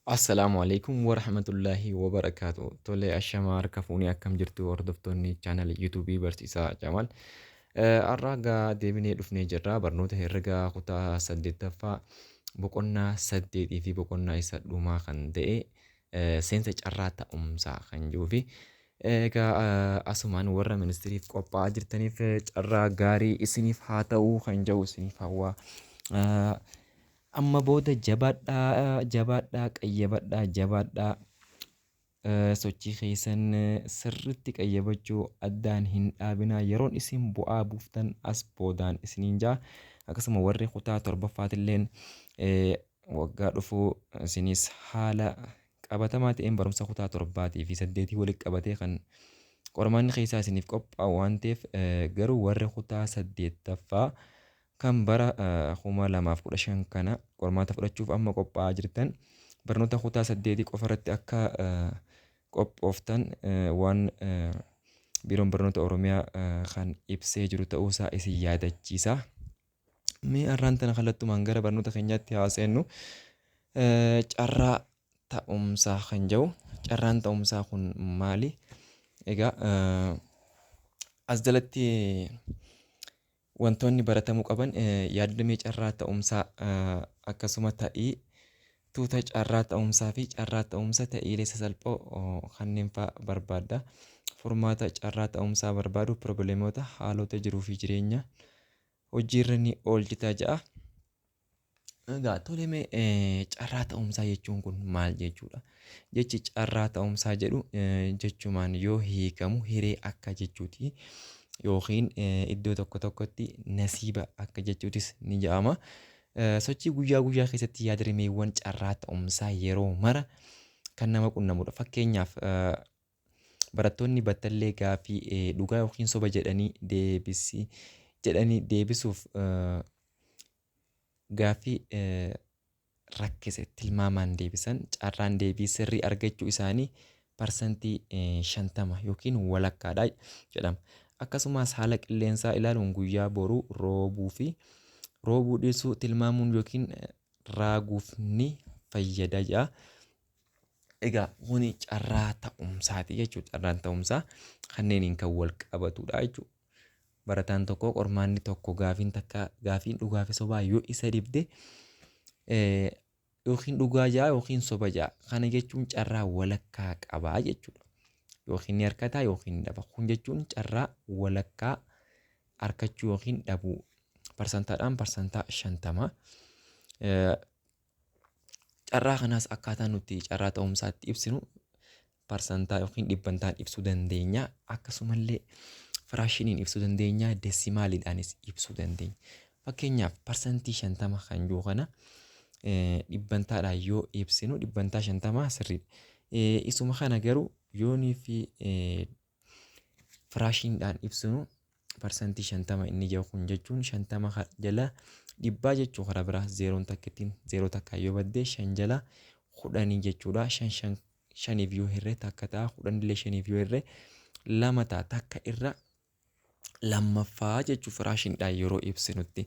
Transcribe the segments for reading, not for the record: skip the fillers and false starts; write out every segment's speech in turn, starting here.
Assalaamu alaikum warahmatullaahi wabarakaatu. Tole, ashamaa, harka fuunee, akkam jirtu hordoftoonni chaanal yuutuubii Barsiisaa Jamaal? Har'a gaa deebinee dhufnee jirra. Barnoota herregaa kutaa saddeettaffaa, boqonnaa saddeetii fi boqonnaa isa dhumaa kan ta'e seensa carraa ta'umsaa kan jiruu fi egaa asumaan warra ministiriif qophaa'aa jirtaniif carraa gaarii isiniif haa ta'u kan jedhu isiniif hawwaa. Amma booda jabaadhaa, jabaadhaa, qayyabadhaa, jabaadhaa, sochii keessan sirriitti qayyabachuu addaan hin dhaabinaa, yeroon isin bu'aa buuftan as boodaan isiniin jaa. Akkasuma warri kutaa torbaffaatilleen waggaa dhufuu isinis haala qabatamaa ta'een barumsa kutaa torbaatii fi saddeetii walitti qabatee kan qormaanni keessaa isiniif qophaa'u waan ta'eef, garuu warri kutaa saddeettaffaa kan bara 2015 kana qormaata fudhachuuf amma qophaa'aa jirtan barnoota kutaa saddeetii qofa irratti akka qophooftan waan Biiroon Barnoota Oromiyaa kan ibsee jiru ta'uusaa isin yaadachiisa. Mee har'aan tana kallattumaan gara barnoota keenyaatti haa seennu. Carraa ta'umsaa kan jedhu, carraan ta'umsaa kun maali? Egaa as jalatti wantoonni baratamuu qaban yaadrimee carraa ta'umsaa, akkasuma ta'ii tuuta carraa ta'umsaa fi carraa ta'umsa ta'iilee sasalphoo kanneen fa'a barbaadda. Furmaata carraa ta'umsaa barbaadu pirobleemota haalota jiruu fi jireenya hojiirra ni oolchita ja'a. Egaa tole, mee carraa ta'umsaa jechuun kun maal jechuudha? Jechi carraa ta'umsaa jedhu jechumaan yoo hiikamu hiree akka jechuuti. Yookiin iddoo tokko tokkotti nasiiba akka jechuutis ni jedhama. Sochii guyyaa guyyaa keessatti yaadrimeewwan carraa ta'umsaa yeroo mara kan nama qunnamudha. Fakkeenyaaf, barattoonni battallee gaaffii dhugaa yookiin soba jedhanii deebisi jedhanii deebisuuf gaaffii rakkise tilmaamaan deebisan, carraan deebii sirrii argachuu isaanii 50% yookiin walakkaadha jedhama. Akkasumas haala qilleensaa ilaaluun guyyaa boruu roobuu fi roobuu dhiisuu tilmaamuun yookiin raaguuf ni fayyada jedha. Egaa kuni carraa ta'umsaati jechuudha. Carraan ta'umsaa kanneeniin kan wal qabatudha jechuudha. Barataan tokko qormaanni tokko, gaafiin takka, gaafiin dhugaa fi sobaa yoo isa dhibde, yookiin dhugaa ja'a yookiin soba ja'a. Kana jechuun carraa walakkaa qabaa jechuudha. Yookiin ni harkataa yookiin ni dhaba. Kun jechuun carraa walakkaa harkachuu yookiin dhabuu. Parsantaadhaan 50%. Carraa kanaas akkaataa nuti carraa ta'umsaatti ibsinu parsantaa yookiin dhibbantaan ibsuu dandeenya. Akkasumallee firaashiniin ibsuu dandeenya. Desimaaliidhaanis ibsuu dandeenya. Fakkeenyaaf, 50% kan jiru kana dhibbantaadhaan yoo ibsinu 50% sirriidha. Isuma kana garuu yoonii fi firaashiniidhaan ibsinu, 50% inni jiru kun jechuun 50 jala dhibbaa jechuu. Karaa biraa zeeroon takkittiin zeeroo takkaa yoo badde shan jala kudhanii jechuudha. Shan shan shaniif yoo hirre takka ta'a, kudhanillee shaniif yoo hirre lama ta'a, takka irra lammaffaa jechuu firaashiniidhaan yeroo ibsinutti.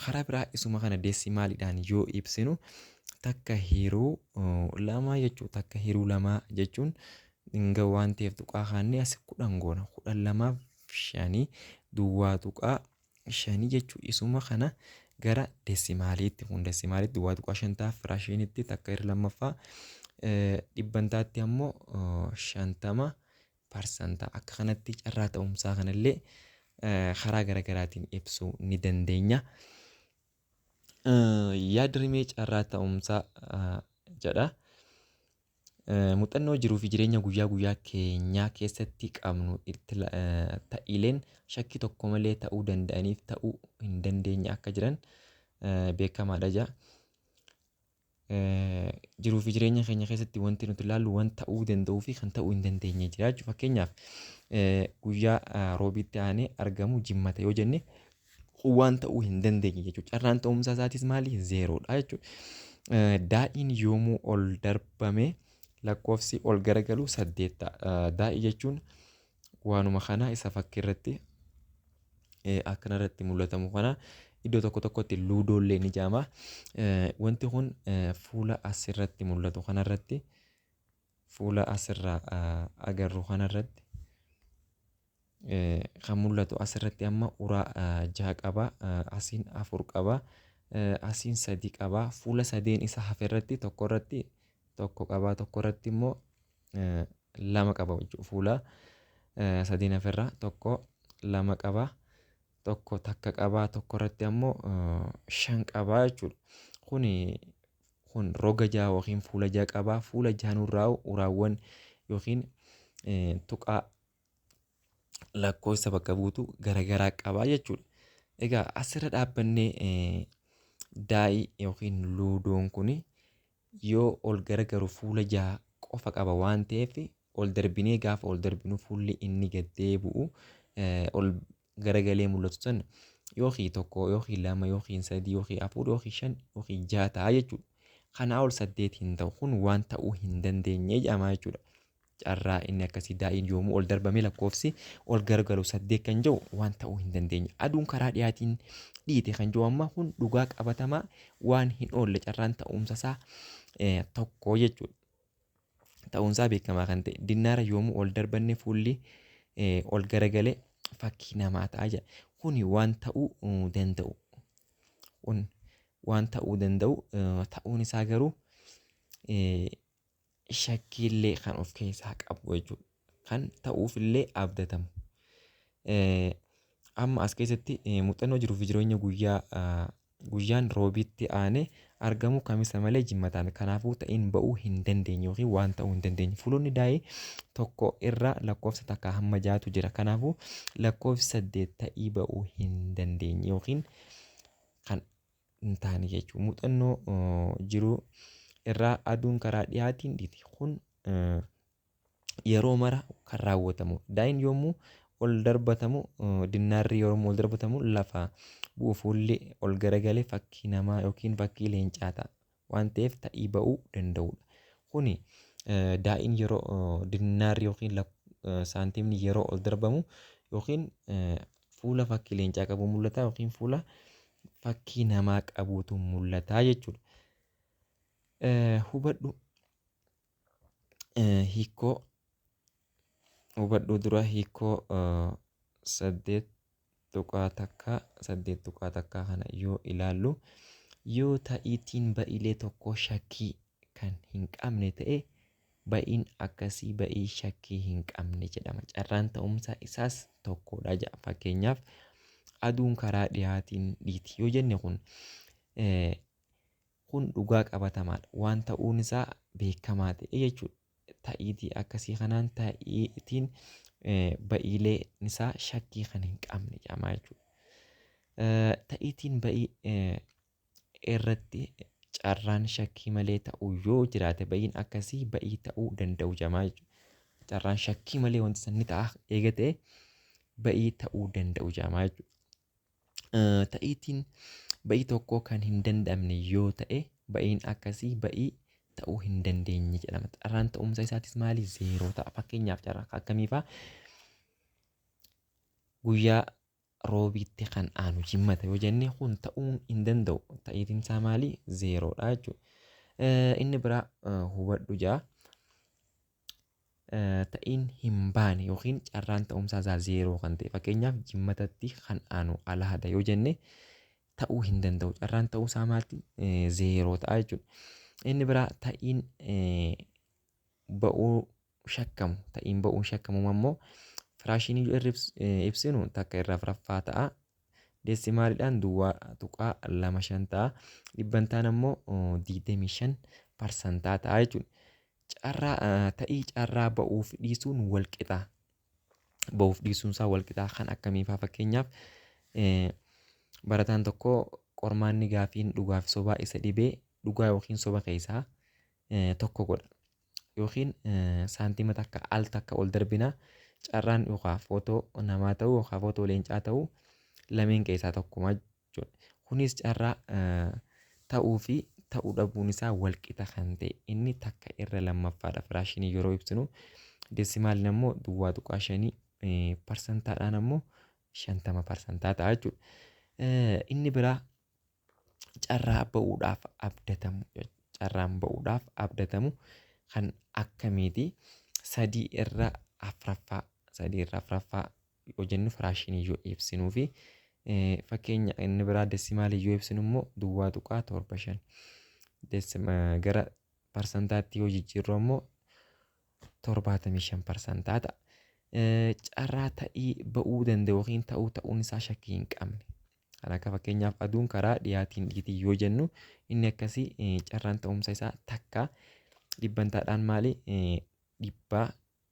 Karaa biraa isuma kana deesimaaliidhaan yoo ibsinu takka hiruu lama jechuu. Takka hiruu lamaa jechuun hinga waan ta'eef tuqaa kaannee as 10 goona, 10 lamaaf shanii, duwwaa tuqaa shanii jechuu. Isuma kana gara desimaaliitti, kun desimaaliitti 0.5 ta'a, firaashiniitti takka irra lammaffaa, dhibbantaatti ammoo 50%. Akka kanatti carraa ta'umsaa kanallee karaa garaagaraatiin ibsuu ni dandeenya. Yaadrimee carraa ta'umsaa jedha. Muuxannoo jiruu fi jireenya guyyaa guyyaa keenyaa keessatti qabnu ta'iileen shakkii tokko malee ta'uu danda'aniif ta'uu hin dandeenye akka jiran beekamaadha jedha. Jiruu fi jireenya keenya keessatti wanti nuti ilaallu waan ta'uu danda'uu fi kan ta'uu hin dandeenye jira jechuudha. Fakkeenyaaf, guyyaa roobiitti aanee argamu jimmata yoo jenne, waan ta'uu hin dandeenye jechuudha. Carraan ta'umsaa isaatis maali? Zeeroodha jechuudha. Daa'iin yoomuu ol darbame lakkoofsi ol garagalu saddeet ta'a. Daa'ii jechuun waanuma kana isa fakkii irratti akkanarratti mul'atamu kana. Iddoo tokko tokkotti luudoollee ni jedhama. Wanti kun fuula asirratti mul'atu kanarratti, fuula asirraa agarru kanarratti kan mul'atu, asirratti amma uraa jaha qaba, asiin afur qaba, asiin sadi qaba. Fuula sadeen isa hafe irratti tokko irratti tokko qaba, tokko irratti immoo lama qaba jechuudha. Fuula sadeen haferraa tokko lama qaba, tokko takka qaba, tokko irratti ammoo shan qaba jechuudha. Kuni kun roga jaha yookiin fuula jaha qaba. Fuula jahanurraa uraawwan yookiin tuqaa lakkoofsa bakka buutu garaagaraa qaba jechuudha. Egaa asirra dhaabbannee daa'ii yookiin luudoon kun yoo ol garagaru fuula jaha qofa qaba waan ta'eef, ol darbinee gaafa ol darbinu fuulli inni gad deebi'u ol garagalee mul'atu san yookiin tokko yookiin lama yookiin sadii yookiin afur yookiin shan yookiin jaha ta'a jechuudha. Kanaa ol saddeet hin ta'u. Kun waan ta'uu hin dandeenye jedhama jechuudha. Carraa inni akkasii daa'iin yoomuu ol darbamee lakkoofsi ol garagalu saddeet kan jiru waan ta'uu hin dandeenye. Aduun karaa dhiyaatiin dhiite kan jiru amma kun dhugaa qabatamaa waan hin oolle, carraan ta'umsa isaa tokko jechuudha. Ta'uunsaa beekamaa kan ta'e dinnaara yoomuu ol darbanne fuulli ol garagalee fakkii namaa ta'a jedha. Kuni waan ta'uu danda'u. Kun waan ta'uu danda'u, ta'uun isaa garuu shakkiillee kan of keessaa qabu jechuudha. Kan ta'uufillee abdatamu. Amma as keessatti muuxannoo jiruu fi jireenya guyyaa, guyyaan roobiitti aanee argamu kamisa malee jimmataan, kanaafuu ta'iin ba'uu hin dandeenye yookiin waan ta'uu hin dandeenye. Fuulonni daa'ii tokko irra lakkoofsa takka hamma ja'atu jira. Kanaafuu lakkoofsi saddeet ta'ii ba'uu hin dandeenye yookiin kan hin taane jechuudha. Muuxannoo jiruu irraa aduun karaa dhiyaatiin dhiiti. Kun yeroo mara kan raawwatamu. Daa'iin yommuu ol darbatamu, dinnaarri yommuu ol darbatamu lafa bu'u fuulli ol garagalee fakkii namaa yookiin fakkii leencaa ta'a waan ta'eef ta'ii ba'uu danda'udha. Kuni daa'iin yeroo dinnaarri yookiin saantimni yeroo ol darbamu yookiin fuula fakkii leencaa qabu mul'ata yookiin fuula fakkii namaa qabuutu mul'ata jechuudha. Hubadhu hiikoo, hubadhu dura hiikoo 8.1, 8.1 kana yoo ilaallu, yoo ta'iitiin ba'iilee tokko shakkii kan hin qabne ta'e, ba'iin akkasii ba'ii shakkii hin qabne jedhama. Carraan ta'umsa isaas tokkodha jedha. Fakkeenyaaf aduun karaa dhiyaatiin dhiiti yoo jenne, kun dhugaa qabatamaadha. Waan ta'uun isaa beekamaa ta'e jechuudha. Ta'iitii akkasii kanaan ta'iitiin ba'iilee isaa shakkii kan hin qabne jedhama jechuudha. Ta'iitiin ba'ii irratti carraan shakkii malee ta'uu yoo jiraate, ba'iin akkasii ba'ii ta'uu danda'u jedhama jechuudha. Carraan shakkii malee wanti san ni ta'a eega ta'e ba'ii ta'uu danda'u jedhama jechuudha. Ta'iitiin ba'ii tokko kan hin danda'amne yoo ta'e, ba'iin akkasii ba'ii ta'uu hin dandeenye jedhama. Carraan ta'umsa isaatis maali? Zeeroo ta'a. Fakkeenyaaf carraa akkamii fa'aa? Guyyaa roobiitti kan aanu jimmata yoo jenne, kun ta'uu hin danda'u. Ta'iitiin isaa maali? Zeeroodha jechuudha. Inni biraa hubadhu jaa. Ta'iin hin baane yookiin carraan ta'umsaa isaa zeeroo kan ta'e, fakkeenyaaf jimmatatti kan aanu alahada yoo jenne, ta'uu hin danda'u. Carraan ta'uu isaa maali? Zeeroo ta'a jechuudha. Inni biraa ta'iin ba'uu shakkamu. Ta'iin ba'uu shakkamu ammoo firaashinii yoo ibsinu takka irraa afuraffaa ta'a. Deesimaaliidhaan 0.25 ta'a. Dhibbantaan ammoo 25% ta'a jechuudha. Carraa ta'ii carraa ba'uuf dhiisuun wal qixa. Ba'uuf dhiisuun isaa wal qixa kan akkamii fa'aa? Fakkeenyaaf barataan tokko qormaanni gaafiin dhugaaf sobaa isa dhibee dhugaa yookiin soba keessaa tokko godha. Yookiin saantima takka al takka ol darbina, carraan yookaan footoo namaa ta'uu yookaan footoo leencaa ta'uu lameen keessaa tokkuma jechuudha. Kunis carraa ta'uu fi ta'uu dhabuun isaa wal qixa kan ta'e inni takka irra lammaffaadha firaashinii yeroo ibsinu. Deesimaaliin ammoo 0.5, parsantaadhaan ammoo 50% ta'a jechuudha. Inni biraa carraa ba'uudhaaf abdatamu carraan ba'uudhaaf abdatamu kan akkamiiti? Sadii irra afraffaa sadii irra afraffaa yoo jennu firaashinii yoo ibsinuu fi fakkeenya inni biraa desimaalii yoo ibsinu immoo 0.75 gara parsantaatti yoo jijjiirru ammoo 75 parsantaa ta'a. Carraa ta'ii ba'uu danda'u yookiin ta'uu ta'uun isaa shakkii hin qabne. Kan akka fakkeenyaaf aduun karaa dhiyaatiin dhiitii yoo jennu inni akkasii carraan ta'umsa isaa takka dhibbantaadhaan maali dhibbaa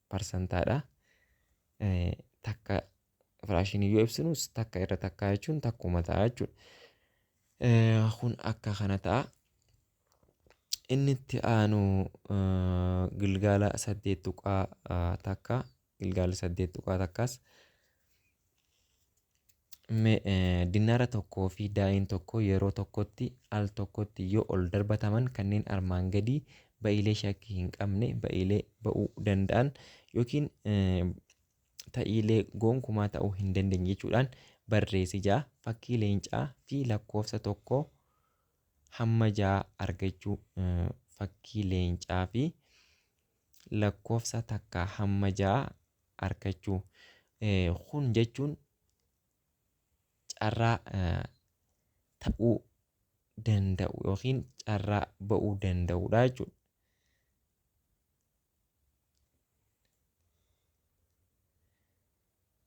parsantaadha. Takka firaashinii yoo ibsinus takka irra takkaa jechuun takkuma ta'a jechuudha. Kun akka kana ta'a. Inni itti aanu gilgaala 8.1 gilgaala 8.1s dinaara tokkoo fi daa'iin tokko yeroo tokkotti al tokkotti yoo ol darbataman kanneen armaan gadii ba'iilee shakkii hin qabne ba'iilee ba'uu danda'an yookiin ta'iilee gonkumaa ta'uu hin dandeenye jechuudhaan barreessi ja'a fakkii leencaa fi lakkoofsa tokko hamma ja'a argachuu fakkii leencaa fi lakkoofsa takka hamma ja'a argachuu kun jechuun carraa ta'uu danda'u yookiin carraa ba'uu danda'udha jechuudha.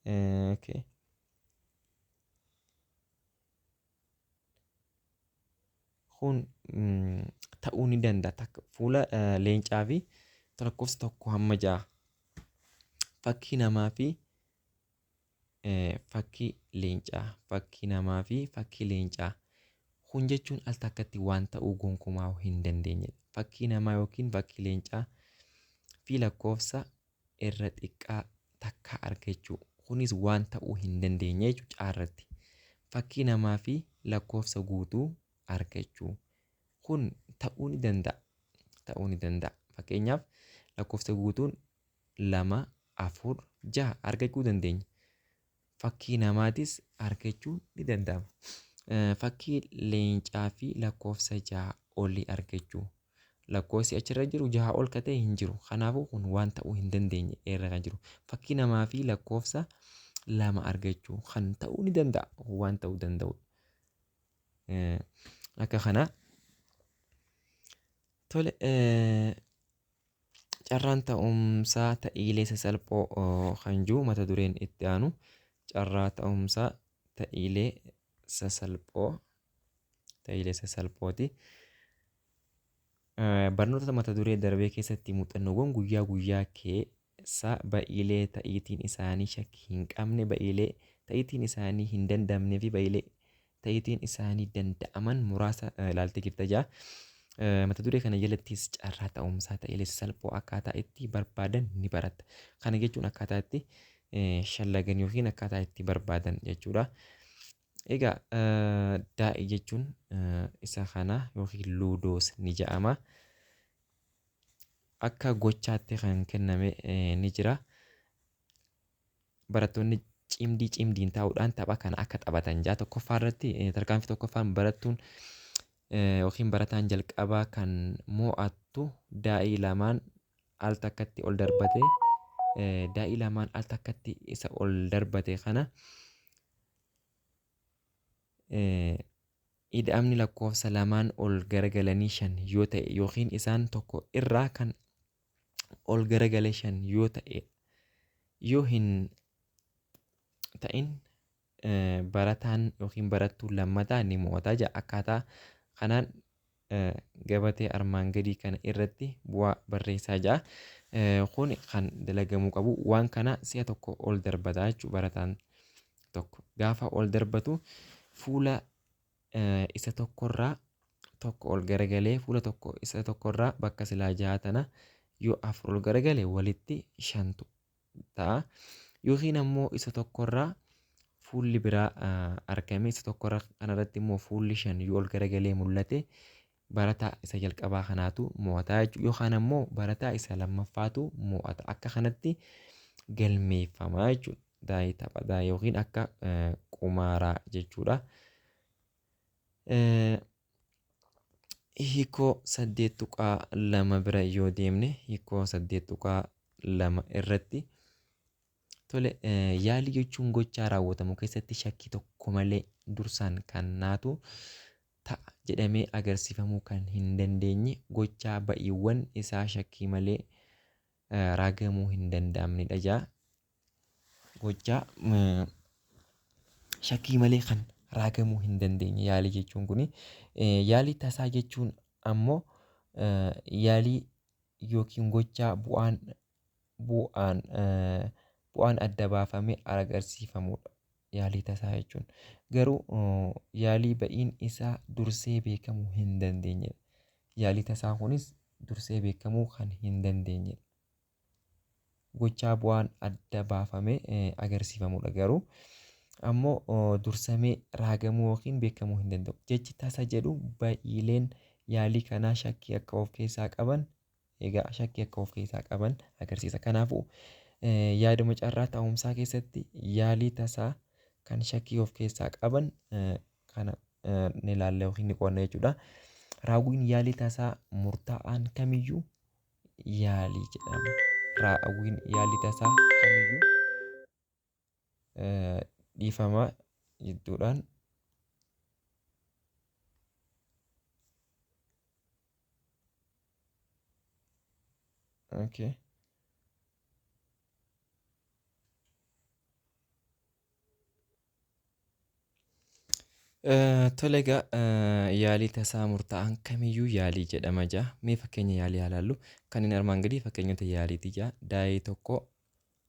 Okay. Kun ta'uu ni danda'a. Takka fuula leencaa fi lakkoofsa tokko hamma ja'a. Fakkii namaa fi fakkii leencaa. Fakkii namaa fi fakkii leencaa. Kun jechuun al takkatti waan ta'uu gonkumaa hin dandeenyedha. Fakkii namaa yookiin fakkii leencaa fi lakkoofsa irra xiqqaa takka argachuu. Kunis waan ta'uu hin dandeenye jechuudha caarratti. Fakkii namaa fi lakkoofsa guutuu argachuu. Kun ta'uu ni danda'a. Ta'uu ni danda'a. Fakkeenyaaf lakkoofsa guutuun 2, 4, 6 argachuu dandeenya. Fakkii namaatis argachuu ni danda'ama. Fakkii leencaa fi lakkoofsa 6 olii argachuu. Lakkoofsi achirra jiru 6 ol ka ta'e hin jiru. Kanaafuu kun waan ta'uu hin dandeenye irra kan jiru. Fakkii namaa fi lakkoofsa 2 argachuu kan ta'uu ni danda'a. Waan ta'uu danda'udha. Akka kana. Tole carraan ta'umsaa ta'iilee sasalphoo kan jiru mata dureen itti aanu carraa ta'umsaa ta'iilee sasalphoo ta'iilee sasalphooti. Barnoota mata duree darbee keessatti muuxannoowwan guyyaa guyyaa keessa ba'iilee ta'iitiin isaanii shakkii hin qabne ba'iilee ta'iitiin isaanii hin danda'amnee fi ba'iilee ta'iitiin isaanii danda'aman muraasa ilaaltee jirta jaa. Mata duree kana jalattis carraa ta'umsaa ta'iilee sasalphoo akkaataa itti barbaadan ni baratta. Kana jechuun akkaataa itti shallagan yookiin akkaataa itti barbaadan jechuudha. Egaa daa'ii jechuun isa kana yookiin luudoos ni jedhama. Akka gochaatti kan kenname ni jira. Barattoonni cimdii cimdiin taa'uudhaan tapha kana akka taphatan jaa tokkoffaa irratti tarkaanfii tokkoffaan barattuun yookiin barataan jalqabaa kan mo'attu daa'ii lamaan al takkatti ol darbate daa'ii lamaan al takkatti isa ol darbate kana ida'amni lakkoofsa lamaan ol garagalanii shan yoo ta'e yookiin isaan tokko irraa kan ol garagale shan yoo ta'e yoo hin ta'in barataan yookiin barattuun lammataa ni mo'ata jedha. Akkaataa kanaan gabatee armaan gadii kana irratti bu'aa barreessaa jedha. Kun kan dalagamuu qabu waan kana si'a tokko ol darbata jechuudha barataan tokko. Gaafa ol darbatu fuula isa tokkorraa tokko ol garagalee fuula tokko isa tokkorraa bakka silaa jaha tana yoo afur ol garagale walitti shantu ta'a. Yookiin ammoo isa tokkorraa fuulli biraa argame isa tokkorra kanarratti immoo fuulli shan yoo ol garagalee mul'ate barataa isa jalqabaa kanaatu mo'ata jechuudha. Yookaan ammoo barataa isa lammaffaatu mo'ata. Akka kanatti galmeeffama jechuudha. Daa'ii tapha daa'ii yookiin akka qumaaraa jechuudha. Hiikoo 8.2 bira yoo deemne, hiikoo 8.2 irratti tole, yaalii jechuun gochaa raawwatamu keessatti shakkii tokko malee dursaan kan naatu ta'a jedhamee agarsiifamuu kan hin dandeenye, gochaa ba'iiwwan isaa shakkii malee raagamuu hin danda'amnedha jaa. Gochaa shakkii malee kan raagamuu hin dandeenye yaalii jechuun kuni. Yaalii tasaa jechuun ammoo yaalii yookiin gochaa bu'aan adda baafamee agarsiifamudha. Yaalii tasaa jechuun garuu yaalii ba'iin isaa dursee beekamuu hin dandeenyedha. Yaalii tasaa kunis dursee beekamuu kan hin dandeenyedha. Gochaa bu'aan adda baafamee agarsiifamudha, garuu ammoo dursamee raagamuu yookiin beekamuu hin danda'u. Jechi tasa jedhu ba'iileen yaalii kanaa shakkii akka of keessaa qaban, egaa shakkii akka of keessaa qaban agarsiisa. Kanaafuu yaaduma carraa ta'umsaa keessatti yaalii tasaa kan shakkii of keessaa qaban kana ni ilaalla yookiin ni qo'anna jechuudha. Raawwiin yaalii tasaa murtaa'aan kamiyyuu yaalii jedhama. Raawwiin yaalii tasaa kamiyyuu, dhiifama jidduudhaan. Okay. Tole egaa, yaalii tasaa murtaa'aan kamiyyuu yaalii jedhama jaa. Mee fakkeenya yaalii haa ilaallu. Kanneen armaan gadii fakkeenyota yaaliiti jaa. Daayii tokko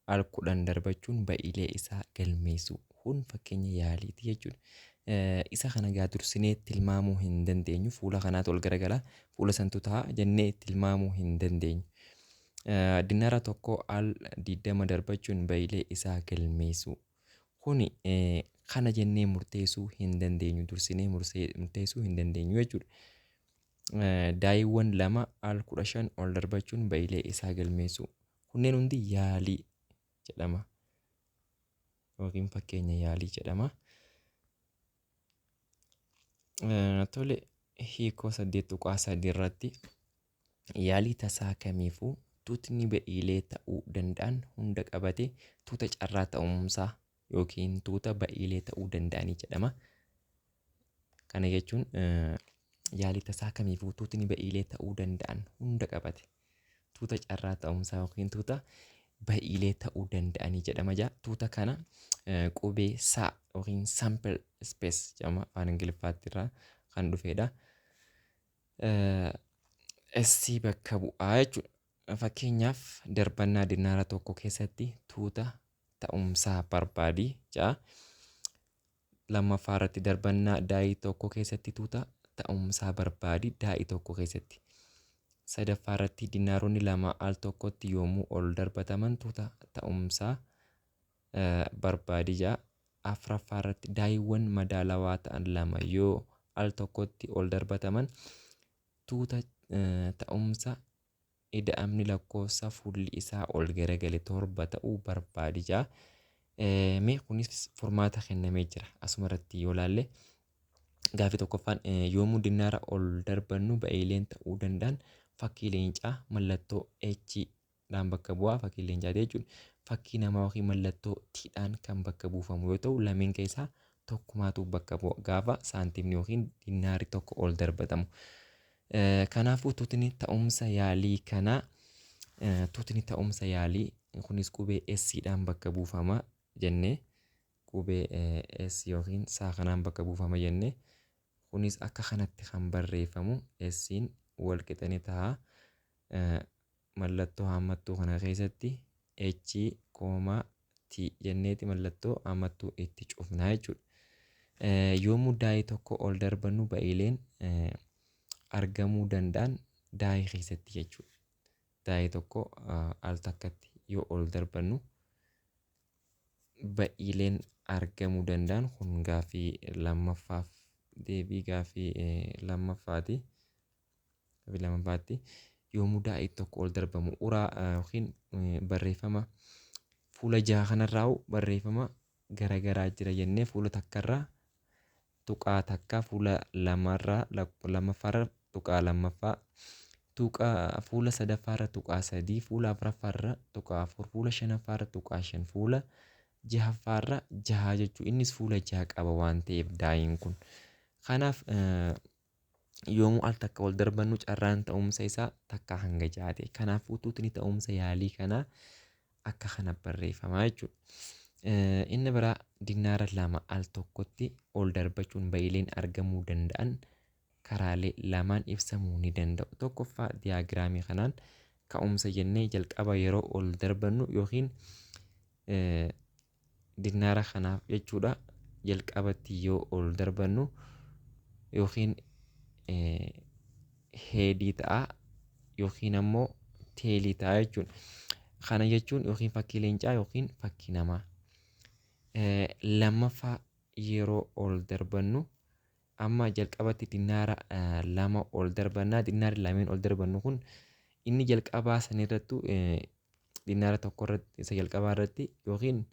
al 10 darbachuun ba'iilee isaa galmeessuu. Kun fakkeenya yaaliiti jechuudha. Isa kana egaa dursinee tilmaamuu hin dandeenyu. Fuula kanaatu ol garagala. Fuula santu ta'a jennee tilmaamuu hin dandeenyu. Dinaara tokko al 20 darbachuun ba'iilee isaa galmeessuu. Kuni kana jennee murteessuu hin dandeenyu, dursinee murteessuu hin dandeenyu jechuudha. Daayiiwwan lama al 15 ol darbachuun ba'iilee isaa galmeessuu. Kunneen hundi yaalii jedhama yookiin fakkeenya yaalii jedhama. Tole, hiikoo 8.3 irratti yaalii tasaa kamiifuu tuutni ba'iilee ta'uu danda'an hunda qabate tuuta carraa ta'umsaa yookiin tuuta ba'iilee ta'uu danda'anii jedhama. Kana jechuun yaalii tasaa kamiifuu tuutni ba'iilee ta'uu danda'an hunda qabate tuuta carraa ta'umsaa yookiin tuuta ba'iilee ta'uu danda'anii jedhama jaa. Tuuta kana qubee sa yookiin sample space jedhama, afaan Ingiliffaatti irraa kan dhufedha. S bakka bu'aa jechuudha. Fakkeenyaaf darbannaa dinaara tokko keessatti tuuta ta'umsaa barbaadi jedha. Lammaffaa irratti darbannaa daayii tokko keessatti tuuta ta'umsaa barbaadi daa'ii tokko keessatti. Sadaffaa irratti dinaaronni lama al tokkotti yommuu ol darbataman tuuta ta'umsaa barbaadi jedha. Afraffaa irratti daayiiwwan madaalawaa ta'an lama yoo al tokkotti ol darbataman tuuta ta'umsa ida'amni lakkoofsa fuulli isaa ol garagale 7 ta'uu barbaadi jedha. Mee kunis furmaata kennamee jira. Asuma irratti yoo ilaalle, gaaffii tokkoffaan yoomuu dinaara ol darbannu ba'iileen ta'uu danda'an fakkii leencaa mallattoo H dhaan bakka bu'aa, fakkii leencaati jechuudha. Fakkii namaa yookiin mallattoo T dhaan kan bakka buufamu yoo ta'u, lameen keessaa tokkumaatu bakka bu'a gaafa saantimni yookiin dinaarri tokko ol darbatamu. Kanaafuu tuutni ta'umsa yaalii kanaa, tuutni ta'umsa yaalii kunis qubee S dhaan bakka buufama jennee, qubee S yookiin saa kanaan bakka buufama jennee, kunis akka kanatti kan barreeffamu S'n wal qixa ni ta'a. Mallattoo haammattuu kana keessatti H koomaa T jenneeti mallattoo haammattuu itti cufnaa jechuudha. Yoomuu daayii tokko ol darbannu ba'iileen argamuu danda'an daayii keessatti jechuudha. Daayii tokko al takkatti yoo ol darbannu ba'iileen argamuu danda'an kun gaaffii lammaffaaf deebii gaaffii lammaffaati. Gaaffii lammaffaatti yoomuu daa'ii tokko ol darbamu uraa yookiin barreeffama fuula jaha kanarraa barreeffama garagaraa jira jennee fuula takkarraa Tuqaa takka fuula lamarraa lammaffaarra tuqaa lammaffaa, tuqaa fuula sadaffaarra tuqaa sadii, fuula afuraffaarra tuqaa afur, fuula shanaffaarra tuqaa shan, fuula jahaffaarra jaha jechuudha. Innis fuula jaha qaba waan ta'eef daa'iin kun. Kanaaf yoomuu al takka ol darbannu carraan ta'umsa isaa takka hanga jaha ta'e. Kanaafuu tuutni ta'umsa yaalii kanaa akka kana barreeffamaa jechuudha. Inni biraa dinaara lama al tokkotti ol darbachuun ba'iileen argamuu danda'an karaalee lamaan ibsamuu ni danda'u. Tokkoffaa, diyaagiraamii kanaan ka'umsa jennee jalqaba yeroo ol darbannu yookiin dinaara kanaaf jechuudha, jalqabatti yoo ol darbannu yookiin headii ta'a yookiin ammoo tailii ta'a jechuudha. Kana jechuun yookiin fakkii leencaa yookiin fakkii namaa. Lammaffaa, yeroo ol darbannu amma jalqabatti dinaara lama ol darbannaa. Dinaarri lameen ol darbannu kun inni jalqabaa sanirrattu dinaara tokko irratti, isa jalqabaa irratti yookiin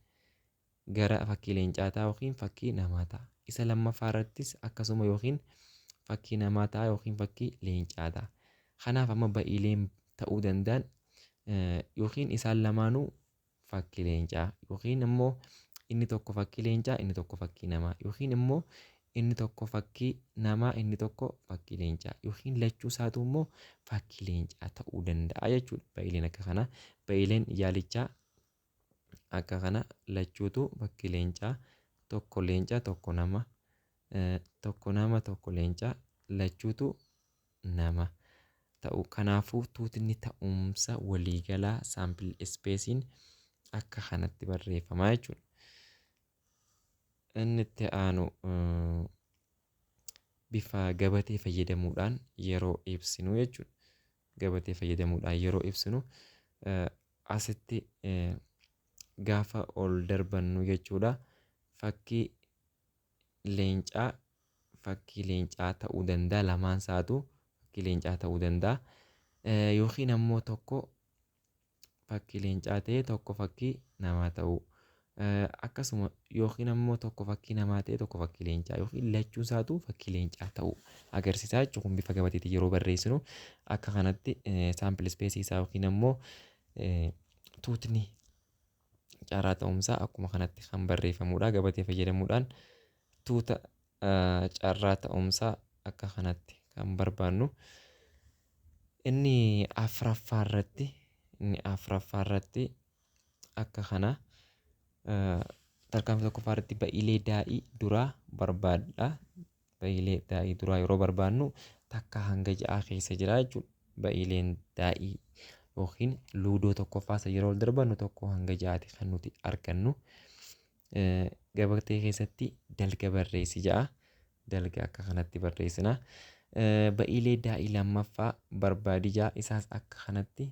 gara fakkii leencaa ta'a yookiin fakkii namaa ta'a. Isa lammaffaa irrattis akkasuma yookiin fakkii namaa ta'a yookiin fakkii leencaa ta'a. Kanaaf amma ba'iileen ta'uu danda'an yookiin isaan lamaanuu fakkii leencaa, yookiin immoo inni tokko fakkii leencaa, inni tokko fakkii namaa, yookiin immoo inni tokko fakkii namaa, inni tokko fakkii leencaa, yookiin lachuu isaatu immoo fakkii leencaa ta'uu danda'a jechuudha. Ba'iileen akka kana, ba'iileen yaalichaa akka kana lachuutu fakkii leencaa, tokko leencaa, tokko nama, tokko nama, tokko leencaa, lachuutu nama ta'u. Kanaafuu tuutni ta'umsa waliigalaa, sample spaceiin, akka kanatti barreeffama jechuudha. Inni itti aanu bifa gabatee fayyadamuudhaan yeroo ibsinu jechuudha. Gabatee fayyadamuudhaan yeroo ibsinu asitti gaafa ol darbannu jechuudha. Fakkii leencaa ta'uu danda'a, lamaan isaatu fakkii leencaa ta'uu danda'a. Yookiin ammoo tokko fakkii leencaa ta'ee tokko fakkii namaa ta'uu. Akkasuma yookiin ammoo tokko fakkii namaa ta'e tokko fakkii leencaa, yookiin lachuu isaatu fakkii leencaa ta'uu agarsiisa jechuudha. Kun bifa gabateetiin yeroo barreessinu akka kanatti sample spaceii isaa yookiin ammoo tuutni carraa ta'umsaa akkuma kanatti kan barreeffamudha. Gabatee fayyadamuudhaan tuuta carraa ta'umsaa akka kanatti kan barbaannu. Inni afuraffaa irratti akka kana tarkaanfii tokkoffaa irratti ba'iilee daa'ii duraa barbaadudha. Ba'iilee daa'ii duraa yeroo barbaannu takka hanga ja'aa keessa jira jechuudha. Ba'iileen daa'ii yookiin luudoo tokkoffaa isa yeroo ol darbannu tokko hanga ja'aati kan nuti argannu. Gabatee keessatti dalga barreessi ja'a. Dalga akka kanatti barreessina. Ba'iilee daa'ii lammaffaa barbaadi ja'a, isaas akka kanatti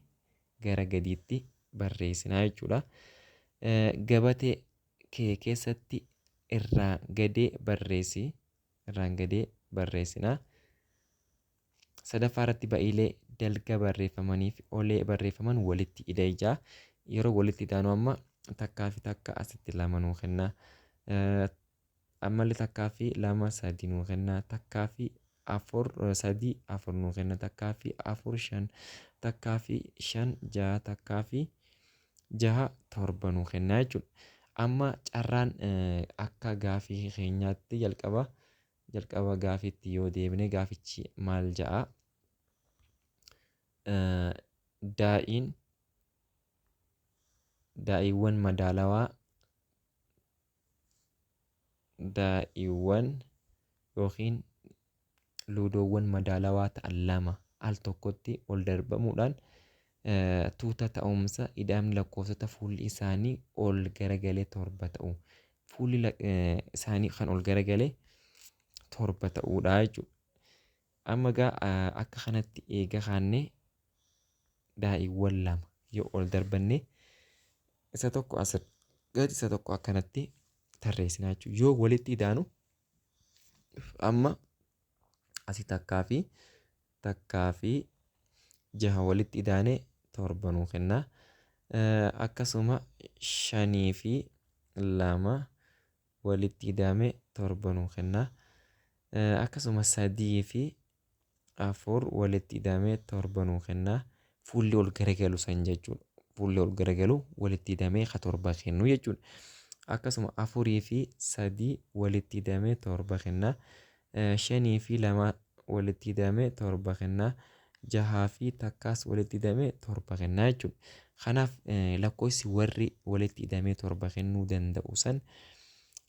gara gadiitti barreessina jechuudha. Gabatee kee keessatti irraan gadee barreessi. Irraan gadee barreessina. Sadaffaa irratti ba'iilee dalga barreeffamanii fi olee barreeffaman walitti ida'ii ja'a. Yeroo walitti idaanu amma takkaa fi takka asitti lama nuu kenna. Ammallee takkaa fi lama sadi nuu kenna. Takkaa fi afur, sadii afur nuu kenna. Takkaa fi afur shan. Takkaa fi shan jaha. Takkaa fi jaha torba nuu kenna jechuudha. Amma carraan akka gaafii keenyaatti jalqaba gaafiitti yoo deebine, gaafichi maal ja'a? Daa'iin daa'iiwwan madaalawaa, daa'iiwwan yookiin luudoowwan madaalawaa ta'an lama al tokkotti ol darbamuudhaan tuuta ta'umsa ida'amni lakkoofsota fuulli isaanii ol garagalee torba ta'u. Fuulli isaanii kan ol garagalee torba ta'uudha jechuudha. Amma egaa akka kanatti eega kaannee, daa'iiwwan lama yoo ol darbanne isa tokko as gadi, isa tokko akkanatti tarreessina jechuudha. Yoo walitti idaanu amma asii takkaa fi takkaa fi jaha walitti idaanee torba nuu kenna. Akkasuma shanii fi lama walitti idaame torba nuu kenna. Akkasuma sadii fi afur walitti hidhamee 7 nuu kenna. Fuulli ol garagalu san jechuudha. Fuulli ol garagalu walitti hidhamee ka 7 kennu jechuudha. Akkasuma afurii fi sadii walitti hidhamee 7 kenna. Shanii fi lama walitti hidhamee 7 kenna. Jahaa fi takkaas walitti hidhamee 7 kenna jechuudha. Kanaaf lakkoofsi warri walitti hidhamee 7 kennuu danda'u san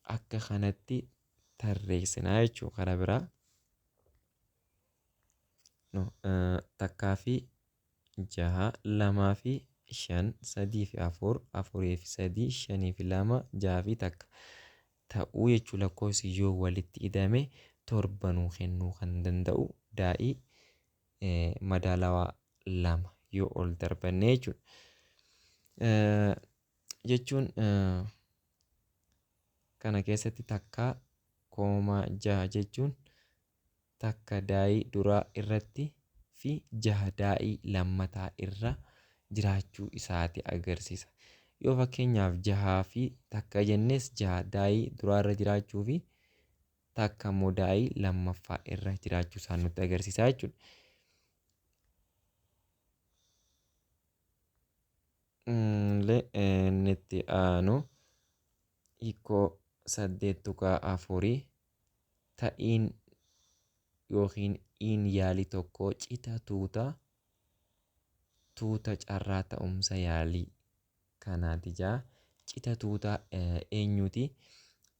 akka kanatti tarreessinaa jechuudha. Karaa biraa no, takkaa fi jaha, lamaa fi shan, sadii fi afur, afurii fi sadii, shanii fi lama, jaha fi takka ta'uu jechuu. Lakkoofsi yoo walitti hidhame 7 nuu kennuu kan danda'u daa'ii madaalawaa 2 yoo ol darbanne jechuudha. Jechuun kana keessatti takka koomaa jaha jechuun takka daa'ii duraa irratti fi jaha daa'ii lammataa irra jiraachuu isaati agarsiisa. Yoo fakkeenyaaf jahaa fi takka jennes jaha daa'ii duraa irra jiraachuu fi takka immoo daa'ii lammaffaa irra jiraachuu isaa nutti agarsiisa jechuudha. Inni itti aanu hiikoo 8.4 ta'iin yookiin iin yaalii tokko cita tuuta tuuta carraa ta'umsa yaalii kanaati jaa. Cita tuuta eenyuti?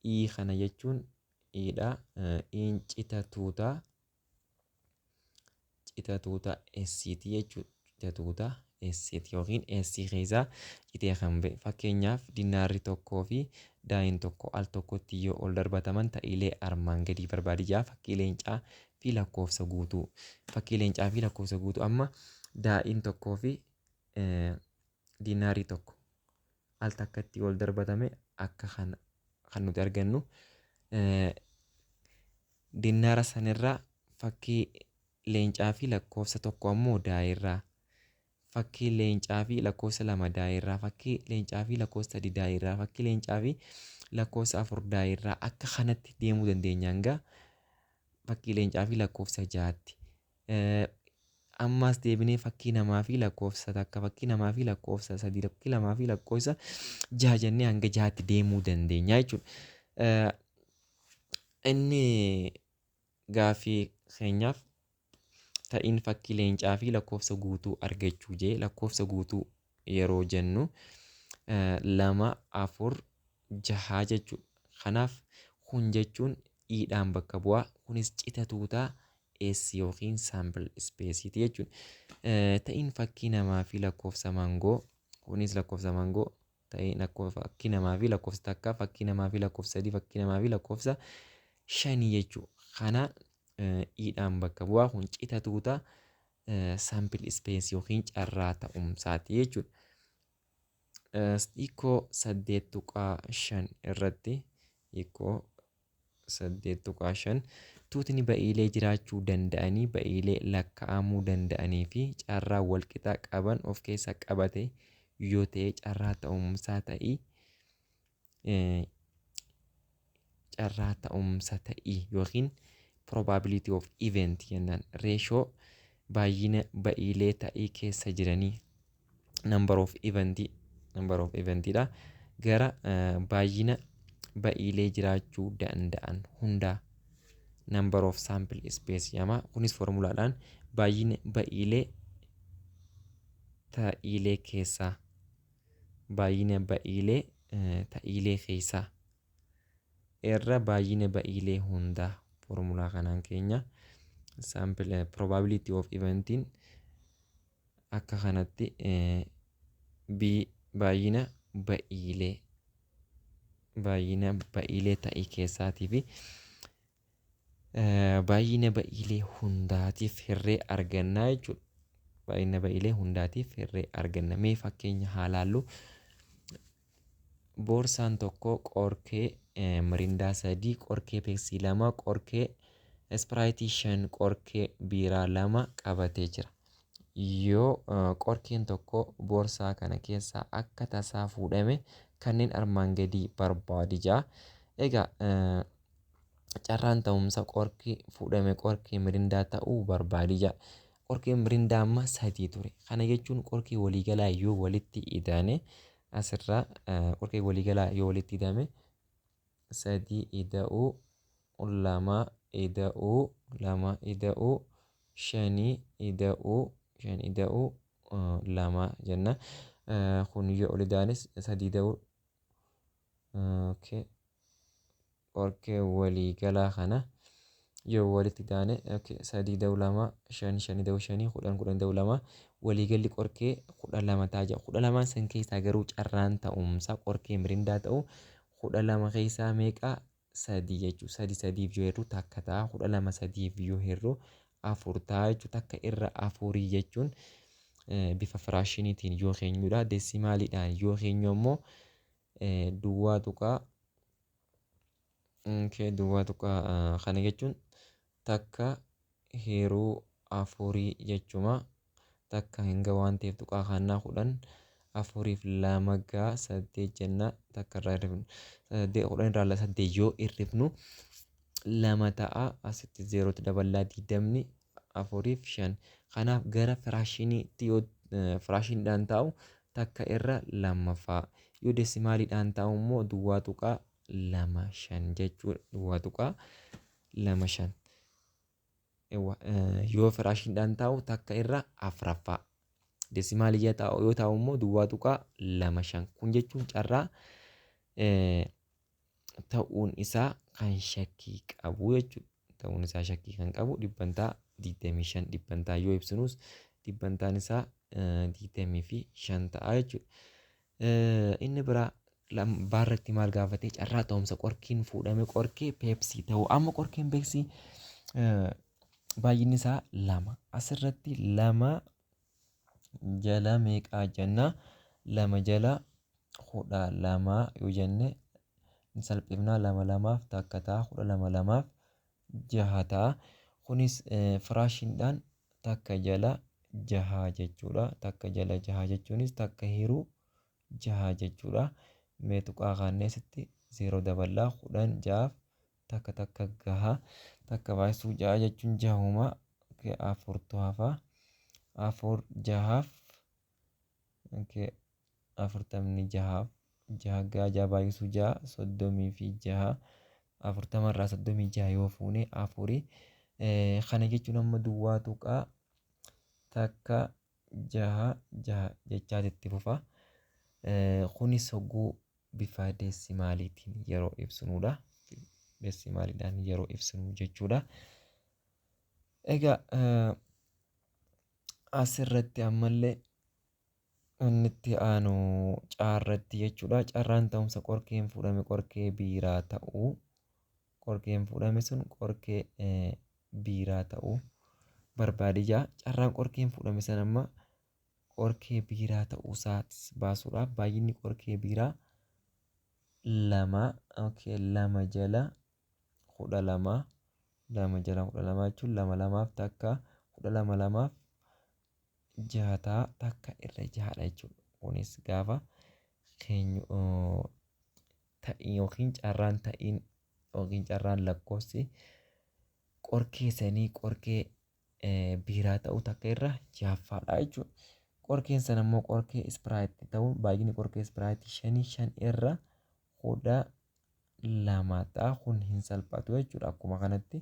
Ii kana jechuun iidha. Iin cita tuuta cita tuuta S'ti jechuudha. Cita tuuta S'ti yookiin S keessaa citee kan ba'e. Fakkeenyaaf dinaarri tokkoo fi daa'iin tokko al tokkotti yoo ol darbataman ta'iilee armaan gadii barbaadi jaa. Fakkii leencaa fi lakkoofsa guutuu. Fakkii leencaa fi lakkoofsa guutuu. Amma daa'iin tokkoo fi dinaarii tokko al takkatti ol darbatame akka kana kan nuti argannu dinaara sanirraa fakkii leencaa fi lakkoofsa tokko ammoo daa'irraa, fakkii leencaa fi lakkoofsa lama daa'irraa, fakkii leencaa fi lakkoofsa sadi daa'irraa, fakkii leencaa fi lakkoofsa afur daa'irraa akka kanatti deemuu dandeenya hanga fakkii leencaa fi lakkoofsa jahaatti. Ammas deebinee fakkii namaa fi lakkoofsa takka, fakkii namaa fi lakkoofsa sadi, fakkii lamaa fi lakkoofsa jaha jennee hanga jahaatti deemuu dandeenya jechuudha. Inni gaaffii keenyaaf ta'iin fakkii leencaa fi lakkoofsa guutuu argachuu jee. Lakkoofsa guutuu yeroo jennu 2, 4, 6 jechuudha. Kanaaf kun jechuun iidhaan bakka bu'aa, kunis cita tuutaa S yookiin sample space ti jechuudha. Ta'iin fakkii namaa fi lakkoofsa maangoo, kunis lakkoofsa maangoo ta'iin fakkii namaa fi lakkoofsa takka, fakkii namaa fi lakkoofsa sadii, fakkii namaa fi lakkoofsa shanii jechuudha. Kana iidhaan bakka bu'aa, kun cita tuutaa sample space yookiin carraa ta'umsaati jechuudha. Hiikoo 8.5 irratti, hiikoo 8.5, tuutni ba'iilee jiraachuu danda'anii, ba'iilee lakkaa'amuu danda'anii fi carraa walqixa qaban of keessaa qabate yoo ta'e carraa ta'umsaa ta'ii carraa ta'umsa ta'ii yookiin probability of event jennaan reeshoo baay'ina ba'iilee ta'ii keessa jiranii number of event, number of event dha, gara baay'ina ba'iilee jiraachuu danda'an hundaa number of sample space jedhama. Kunis formulaadhaan baay'ina ba'iilee ta'iilee keessaa, baay'ina ba'iilee ta'iilee keessaa irra baay'ina ba'iilee hundaa formulaa kanaan keenya sample probability of eventiin akka kanatti b baay'ina ba'iilee, baay'ina ba'iilee ta'ii keessaatii fi baay'ina ba'iilee hundaatiif hirree argannaa jechuudha. Baay'ina ba'iilee hundaatiif hirree arganna. Mee fakkeenya haa laallu. Boorsaan tokko qorkee mirindaa 3, qorkee peepsii 2, qorkee ispiraayitii 5, qorkee biiraa 2 qabatee jira. Yoo qorkeen tokko boorsaa kana keessaa akka tasaa fuudhame kanneen armaan gadii barbaadi jaa. Egaa Carraan ta'umsa qorkii fuudhame qorkii Mirindaa ta'uu barbaadi jedha. Qorkiin Mirindaa amma sadii ture. Kana jechuun qorkii waliigalaa yoo walitti idaane, asirraa qorkii waliigalaa yoo walitti idame, sadii ida'uu lama ida'uu lama ida'uu shanii ida'uu shan ida'uu lama jenna. Kun yoo ol idaanis sadii ida'uu, okay, qorkee waliigalaa kana yoo walitti idaane, okay, sadii ida'uu lama shan, shan ida'uu shanii 10, 10 ida'uu lama, waliigalli qorkee 12 ta'a jedha. 12n san keessaa garuu carraan ta'umsa qorkee Mirindaa ta'u 12 keessaa meeqa? Sadii jechuudha. Sadi sadiif yoo hirru takka ta'a. 12 sadiif yoo hirru afur ta'a jechuudha. Takka irra afurii jechuun bifa firaashiniitiin yoo keenyudha. Deesimaaliidhaan yoo keenyu ammoo duwwaa tuqaa, duwwaa tuqaa, kana jechuun takka hiruu afurii jechuma. Takka hin gahu waan ta'eef tuqaa kannaa 10 afuriif lama gaa saddeet jenna. Takka irraa hirrifnu 10 irraa saddeet yoo hirrifnu lama ta'a. Asitti zeerootti daballaa, digdamni afuriif shan. Kanaaf gara firaashiniitti yoo firaashiniidhaan taa'u takka irra lammaffaa, yoo deesimaaliidhaan taa'u immoo 0.25 jechuudha. 0.25 yoo firaashiniidhaan taa'u takka irra afuraffaa, deesimaalii yoo taa'u immoo 0.25. Kun jechuun carraa ta'uun isaa kan shakkii qabu jechuudha. Ta'uun isaa shakkii kan qabu dhibbantaa 25, dhibbantaa yoo ibsinus dhibbantaan isaa 25 ta'a jechuudha. Inni biraa baarratti maal gaafate? Carraa ta'umsa qorkiin fuudhame qorkee Peepsii ta'u. Amma qorkeen Peepsii baay'inni isaa lama. Asirratti lama jala meeqaa jenna? Lama jala 12 yoo jenne salphifnaa, lama lamaaf takka ta'a, 12 lamaaf jaha ta'a. Kunis firaashiniidhaan takka jala jaha jechuudha. Takka jala jaha jechuunis takka hiruu jaha jechuudha. Mee tuqaa kaannee asitti zeeroo daballaa, 10 jahaaf takka takka gaha. Takka baay'isuu jaha jechuun jahuma, afurtu hafa. Afur jahaaf, afurtamni jahaaf jaha gaa, jaha baay'isuu jaha 36, 40 irraa 36 yoo fuune afurii. Kana jechuun amma 0.166 jechaati itti fufa. Kunis hogguu bifa deesimaaliitiin yeroo ibsinudha. Deesimaaliidhaan yeroo ibsinu jechuudha. Egaa asirratti ammallee inni itti aanu caarratti jechuudha. Carraan ta'umsa qorkeen fuudhame qorkee biiraa ta'uu, qorkeen fuudhame sun qorkee biiraa ta'uu barbaade jaa. Carraan qorkeen fuudhame sana amma qorkee biiraa ta'uu isaatis baasuudhaaf baay'inni qorkee biiraa lama, okay, lama jala 12, lama jala 12 jechuun lama lamaaf takka, 12 lamaaf jaha ta'a, takka irra jahadha jechuudha. Kunis gaafa keenyu ta'ii yookiin carraan ta'iin yookiin carraan lakkoofsi qorkee sanii qorkee biiraa ta'uu takka irra jahaffaadha jechuudha. Qorkeen sana immoo qorkee Ispiraayitii ta'uun baay'inni qorkee Ispiraayitii shanii, shan irra 12 ta'a. Kun hin salphatu jechuudha. Akkuma kanatti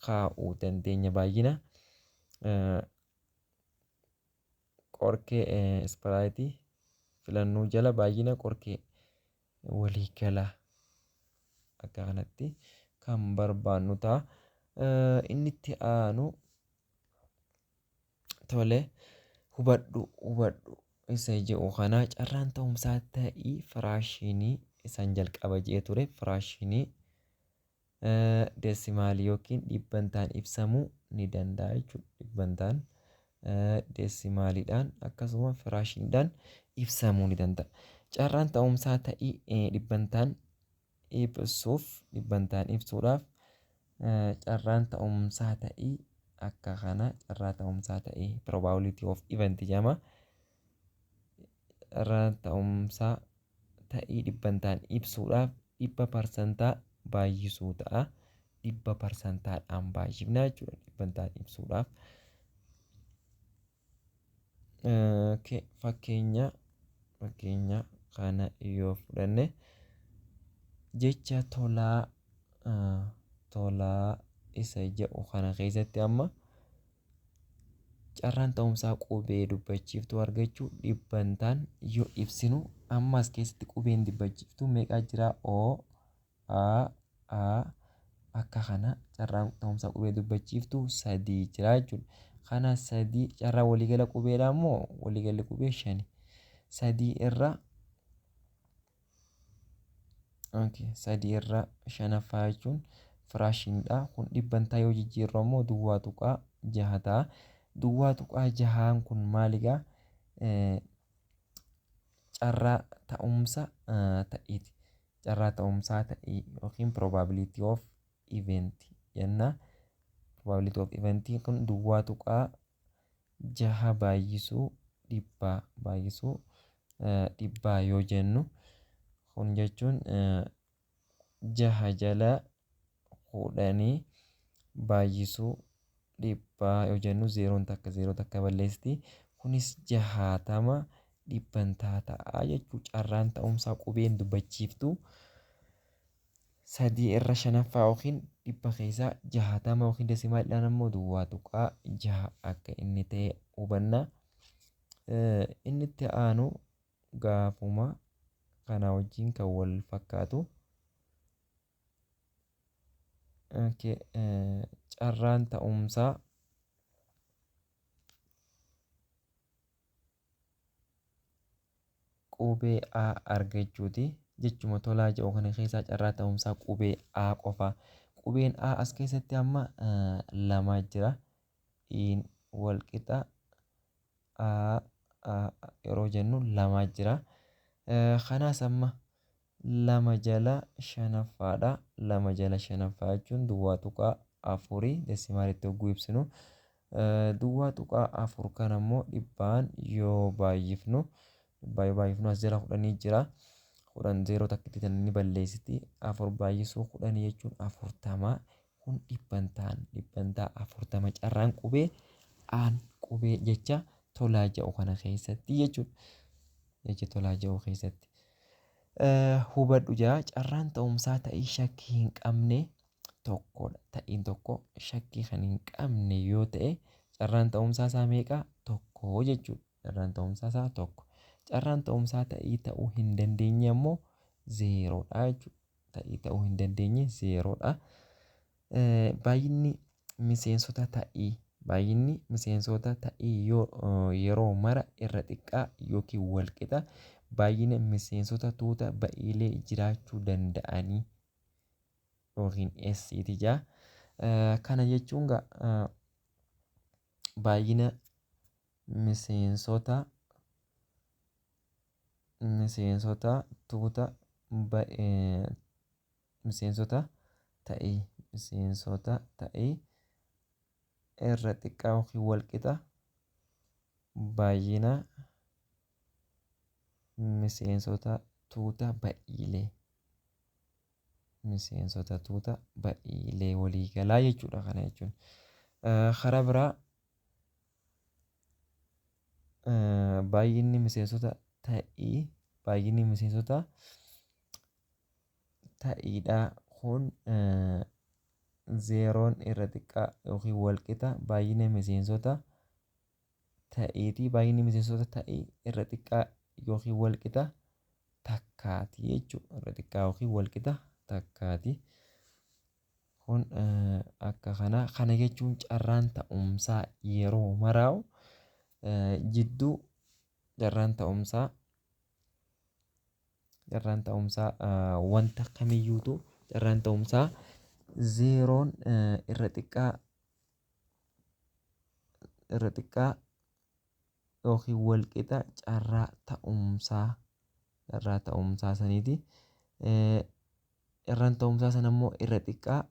kaa'uu dandeenya baay'ina qorkee Ispiraayitii filannoo jala baay'ina qorkee waliigalaa akka kanatti kan barbaannu ta'a. Inni itti aanu, tole, hubadhu hubadhu isa jedhu kana, carraan ta'umsaa ta'ii firaashinii isaan jalqaba jedhee ture firaashinii deesimaalii yookiin dhibbantaan ibsamuu ni danda'a jechuudha. Dhibbantaan, deesimaaliidhaan, akkasuma firaashiniidhaan ibsamuu ni danda'a. Carraan ta'umsaa ta'ii dhibbantaan ibsuuf, dhibbantaan ibsuudhaaf carraan ta'umsaa ta'ii akka kana, carraa ta'umsaa ta'ii probability of event jedhama. Carraan ta'umsaa ta'ii dhibbantaan ibsuudhaaf 100% baay'isuu ta'a. 100 parsantaadhaan baay'ifna jechuudha dhibbantaan ibsuudhaaf. Fakkeenya kana yoo fudhanne jecha tolaa tolaa isa jedhu kana keessatti amma carraan ta'umsaa qubee dubbachiiftuu argachuu dhibbantaan yoo ibsinu amma as keessatti qubeen dubbachiiftuu meeqaa jira? O, A, A akka kana carraan ta'umsaa qubee dubbachiiftuu 3 jira jechuudha. Kana 3 carraa waliigala qubeedhaa immoo waliigalli qubee 5. 3 irra okay, 3 irra shanaffaa jechuun firaashiniidha. Kun dhibbantaa yoo jijjiirru ammoo duwwaa tuqaa jaha ta'a. Duwwaa tuqaa jahaan kun maaligaa? Carraa ta'umsa ta'iiti. Carraa ta'umsaa ta'ii yookiin probability of event jenna. Probability of event kun duwwaa tuqaa jaha baay'isuu dhibbaa baay'isuu dhibbaa yoo jennu kun jechuun jaha jala kudhanii baay'isuu dhibbaa yoo jennu zeeroon takka zeeroo takka balleessiti. Kunis 60 dhibbantaa ta'a jechuudha. Carraan ta'umsaa qubeen dubbachiiftuu 3 irra shanaffaa yookiin dhibba keessaa 60 yookiin desimaaliidhaan ammoo duwwaa tuqaa jaha akka inni ta'e hubanna. Inni itti aanu gaafuma kana wajjin kan wal fakkaatu. Carraan ta'umsaa qubee A argachuuti. Jechuma tolaa jedhu kana keessaa carraa ta'umsaa qubee A qofa. Qubeen A as keessatti amma 2 jira. Iin wal qixa A A yeroo jennu 2 jira. Kanaas amma 2 jala shanaffaadha. 2 jala shanaffaa jechuun duwwaa tuqaa afurii desimaalitti hogguu ibsinu. Duwwaa tuqaa afur kana immoo dhibbaan yoo baay'ifnu dhibbaa yoo baay'ifnu as jala 10 jira. 10 zeeroo takkitti tan ni balleessiti. 4 baay'isuu 10 jechuun 40. Kun dhibbantaa 40 carraan qubee aan qubee jecha tolaa jedhu kana keessatti jechuudha. Jecha tolaa jedhu keessatti. Hubadhu jaa carraan ta'umsaa ta'ii shakkii hin qabne tokkodha. Ta'iin tokko shakkii kan hin qabne yoo ta'e carraan ta'umsaa isaa meeqa? 1 jechuudha. Carraan ta'umsaa isaa 1. Carraan ta'umsaa ta'ii ta'uu hin dandeenye ammoo 0dha jechuudha. Ta'ii ta'uu hin dandeenye 0dha. Baay'inni miseensota ta'ii baay'inni miseensota ta'ii yoo yeroo mara irra xiqqaa yookiin walqixa baay'ina miseensota tuuta ba'iilee jiraachuu danda'anii yookiin S ti jaa. Kana jechuun baay'ina miseensota tuuta miseensota ta'ii miseensota ta'ii irra xiqqaa yookiin walqixa baay'ina miseensota tuuta ba'iilee miseensota tuuta ba'iilee waliigalaa jechuudha kana jechuun. Karaa biraa baay'inni miseensota ta'ii baay'inni miseensota ta'iidhaa kun zeeroon irra xiqqaa yookiin walqixa baay'ina miseensota ta'iitii baay'inni miseensota ta'ii irra xiqqaa yookiin walqixa takkaati jechuudha. Irra xiqqaa yookiin walqixa takkaati. Kun akka kana kana jechuun carraan ta'umsaa yeroo maraa'u jidduu carraan ta'umsaa carraan ta'umsaa wanta kamiyyuutu carraan ta'umsaa zeeroon irra xiqqaa irra xiqqaa yookiin walqixa carraa ta'umsaa carraa ta'umsaa saniiti. Carraan ta'umsaa sana immoo irra xiqqaa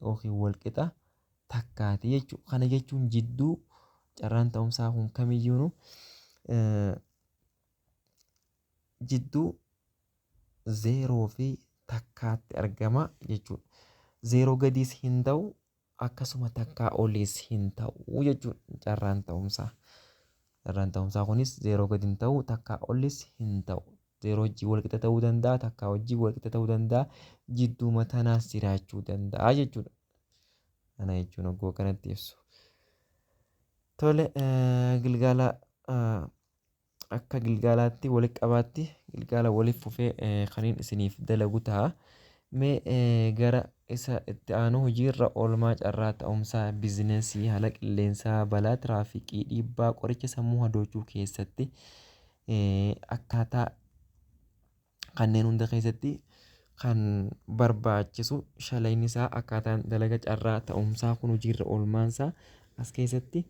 yookiin walqixa takkaati jechuudha. Kana jechuun jidduu carraan ta'umsaa kun kamiyyuunu jidduu 0 fi takkaatti argama jechuudha. Zeeroo gadiis hin ta'u, akkasuma takkaa oliis hin ta'u jechuudha carraan ta'umsaa. Carraan ta'umsaa kunis zeeroo gadi hin ta'u, takkaa olis hin ta'u. Zeeroo wajjin wal qixa ta'uu danda'a, takkaa wajjin wal qixa ta'uu danda'a, jidduuma tanaas jiraachuu danda'a jechuudha. Kana jechuun hogguu akkanatti ibsu. Tole, gilgaala akka gilgaalaatti walitti qabaatti gilgaala walitti fufee kaniin isiniif dalagu ta'a. Mee gara isa itti aanu, hojiirra oolmaa carraa ta'umsaa biizinesii, haala qilleensaa, balaa tiraafikii, dhiibbaa qoricha sammuu hadoochuu keessatti, akkaataa kanneen hunda keessatti kan barbaachisu shalayni isaa, akkaataan dalaga carraa ta'umsaa kun hojiirra oolmaansaa as keessatti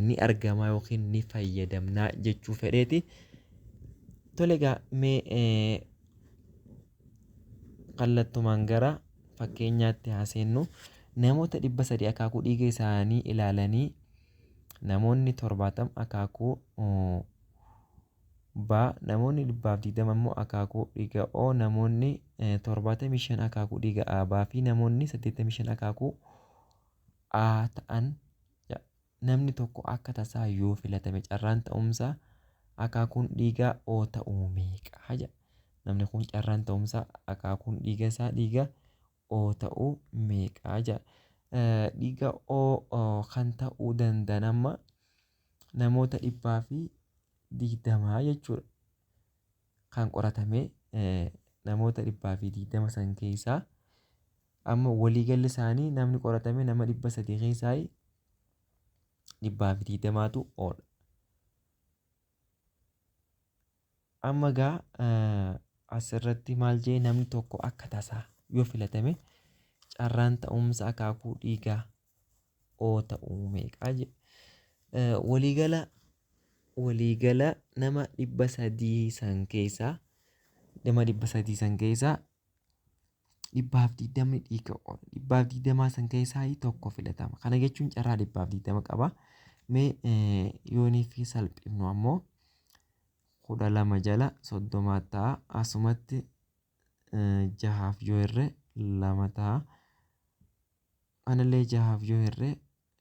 ni argama yookiin ni fayyadamnaa jechuu fedheeti. Tole egaa, mee kallattumaan gara fakkeenyaatti haa seennu. Namoota 300 akaakuu dhiiga isaanii ilaalanii namoonni 70 akaakuu B, namoonni 120 immoo akaakuu dhiiga O, namoonni 75 akaakuu dhiiga AB fi namoonni 85 akaakuu A ta'an, namni tokko akka tasaa yoo filatame carraan ta'umsaa akaakuun dhiigaa O ta'uu meeqa jedha. Namni kun carraan ta'umsaa akaakuun dhiiga isaa dhiiga O ta'uu meeqa jedha. Dhiiga O kan ta'uu danda'an amma namoota 120 jechuudha. Kan qoratame namoota 120 san keessaa amma waliigalli isaanii namni qoratame nama 300 keessaa 120tu O'dha. Amma gaa asirratti maal jee? Namni tokko akka tasaa yoo filatame carraan ta'umsa akaakuu dhiigaa O ta'uu meeqaa jedhe. Waliigala nama 300 san keessaa, nama 300 san keessaa 120 dhiiga O. 120 san keessaa tokko filatama. Kana jechuun carraa 120 qaba. Mee yoonii fi salphifnu ammoo 12 jala 30 ta'a. Asumatti jahaaf yoo hirre lama ta'a. Kanallee jahaaf yoo hirre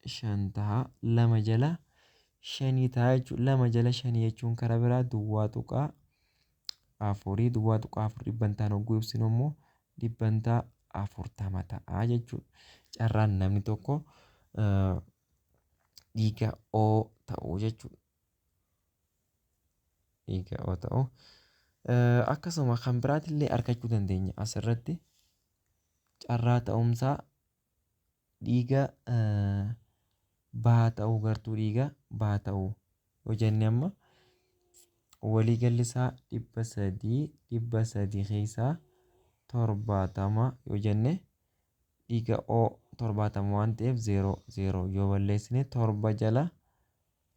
shan ta'a. Lama jala shanii ta'a jechuudha. Lama jala shanii jechuun karaa biraa 0.4. 0.4 dhibbantaan hogguu ibsinu immoo 40% ta'a jechuudha. Carraan namni tokko dhiiga O ta'uu jechuudha. Dhiiga O ta'u. Akkasuma kan biraatillee argachuu dandeenya asirratti, carraa ta'umsaa dhiiga B ta'uu, gartuu dhiiga B ta'uu yoo jenne, amma waliigalli isaa 300, 300 keessaa 70 yoo jenne, dhiiga O 70 waan ta'eef zeeroo zeeroo yoo balleessine torba jala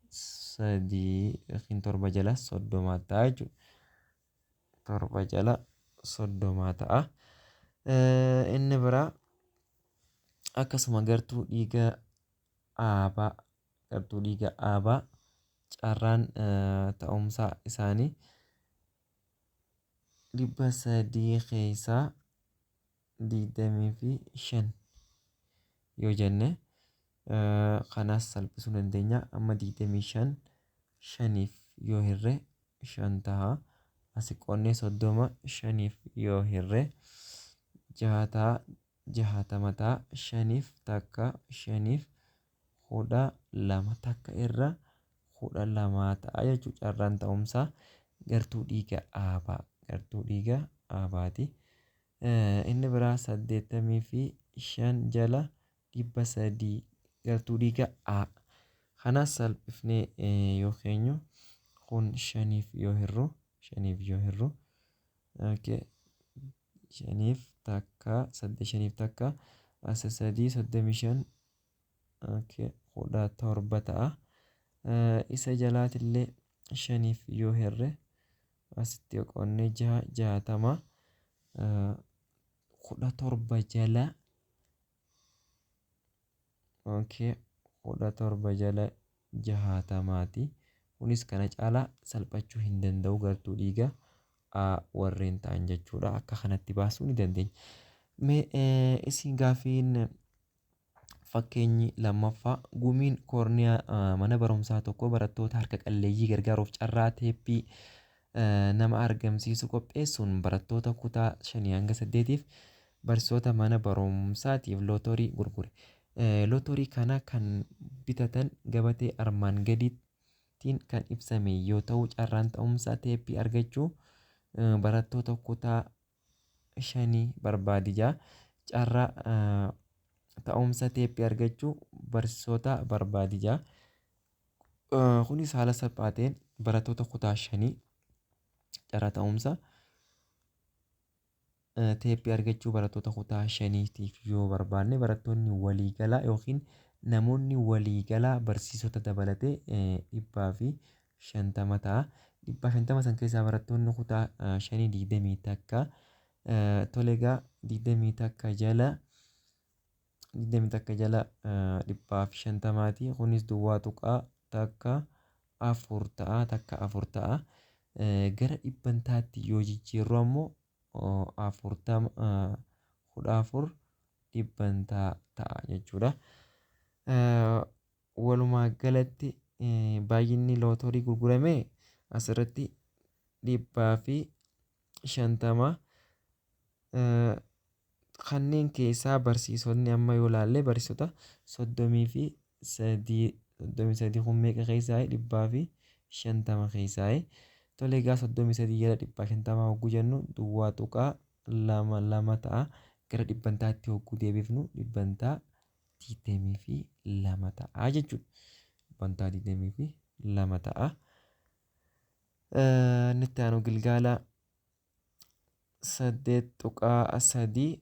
sadii yookiin torba jala 30 ta'a jechuudha. Torba jala 30 ta'a. Inni biraa akkasuma gartuu dhiiga AB, gartuu dhiiga AB carraan ta'umsaa isaanii 300 keessaa 25 yoo jenne, kanaas salphisuu dandeenya. Amma 25 shaniif yoo hirre shan ta'a. Asi qonnee 30 shaniif yoo hirre jaha ta'a, 60 ta'a. Shaniif takka, shaniif 12, takka irra 12 ta'a jechuudha carraan ta'umsaa gartuu dhiiga AB, gartuu dhiiga ABti. Inni biraa 85 jala 300 gartuu dhiiga A. Kanas salphifnee yoo keenyu, kun shaniif yoo hirru, shaniif yoo hirru, shaniif takka saddeet, shaniif takka asa sadii, 35, 17 ta'a. Isa jalaatillee shaniif yoo hirre, asitti qonnee jaha, 60, 17 jala, 17 jala 60ti. Kunis kana caalaa salphachuu hin danda'u gartuu dhiiga A warreen ta'an jechuudha. Akka kanatti baasuu ni dandeenya. Mee isin gaaffiin fakkeenyi lammaffaa gumiin koorniyaa mana barumsaa tokko barattoota harka qalleeyyii gargaaruuf carraa teeppii nama argamsiisu qopheessuun barattoota kutaa 5 hanga 8tiif barsiisota mana barumsaatiif lootorii gurgure. Lootorii kana kan bitatan gabatee armaan gadiitiin kan ibsame yoo ta'u carraan ta'umsa teeppii argachuu barattoota kutaa 5 barbaadi jaa. Carraa ta'umsa teeppii argachuu barsiisota barbaadi jaa. Kunis haala salphaa ta'een barattoota kutaa 5 carraa ta'umsa teeppii argachuu barattoota kutaa 5tiif yoo barbaanne barattoonni waliigalaa yookiin namoonni waliigalaa barsiisota dabalatee 150 ta'a. 150 san keessaa barattoonni kutaa 5 21 tole egaa 21 jala 21 jala 150ti. Kunis duwwaa tuqaa takka afur ta'a takka afur ta'a. Gara dhibbantaatti yoo jijjiirru ammoo 40 14 dhibbantaa ta'a jechuudha. Walumaa galatti baay'inni lootorii gurgurame asirratti 150 kanneen keessaa barsiisonni amma yoo ilaalle barsiisota 33 33 kun meeqa keessaa 150 keessaa. Tole egaa 33 jala 150 hogguu jennu duwwaa tuqaa lama lama ta'a. Gara dhibbantaatti hogguu deebifnu dhibbantaa 22 ta'a jechuudha. Dhibbantaa 22 ta'a. Inni itti aanu gilgaala 8.3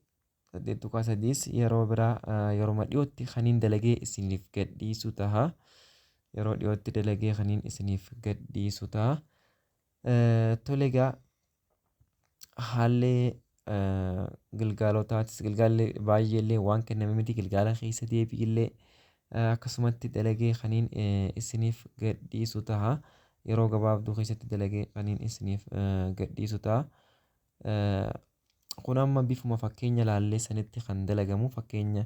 8.3s yeroo biraa yeroo dhiyootti kaniin dalagee isiniif gadhiisu ta'a. Yeroo dhiyootti dalagee kaniin isiniif gadhiisu ta'a. Tole egaa haalli gilgaalotaatis gilgaalli baay'eellee waan kenname miti gilgaala keessa deebi'illee akkasumatti dalagee kaniin isiniif gadhiisu ta'a. Yeroo gabaabduu keessatti dalagee kaniin isiniif gadhiisu ta'a. Kun amma bifuma fakkeenya laallee sanitti kan dalagamu fakkeenya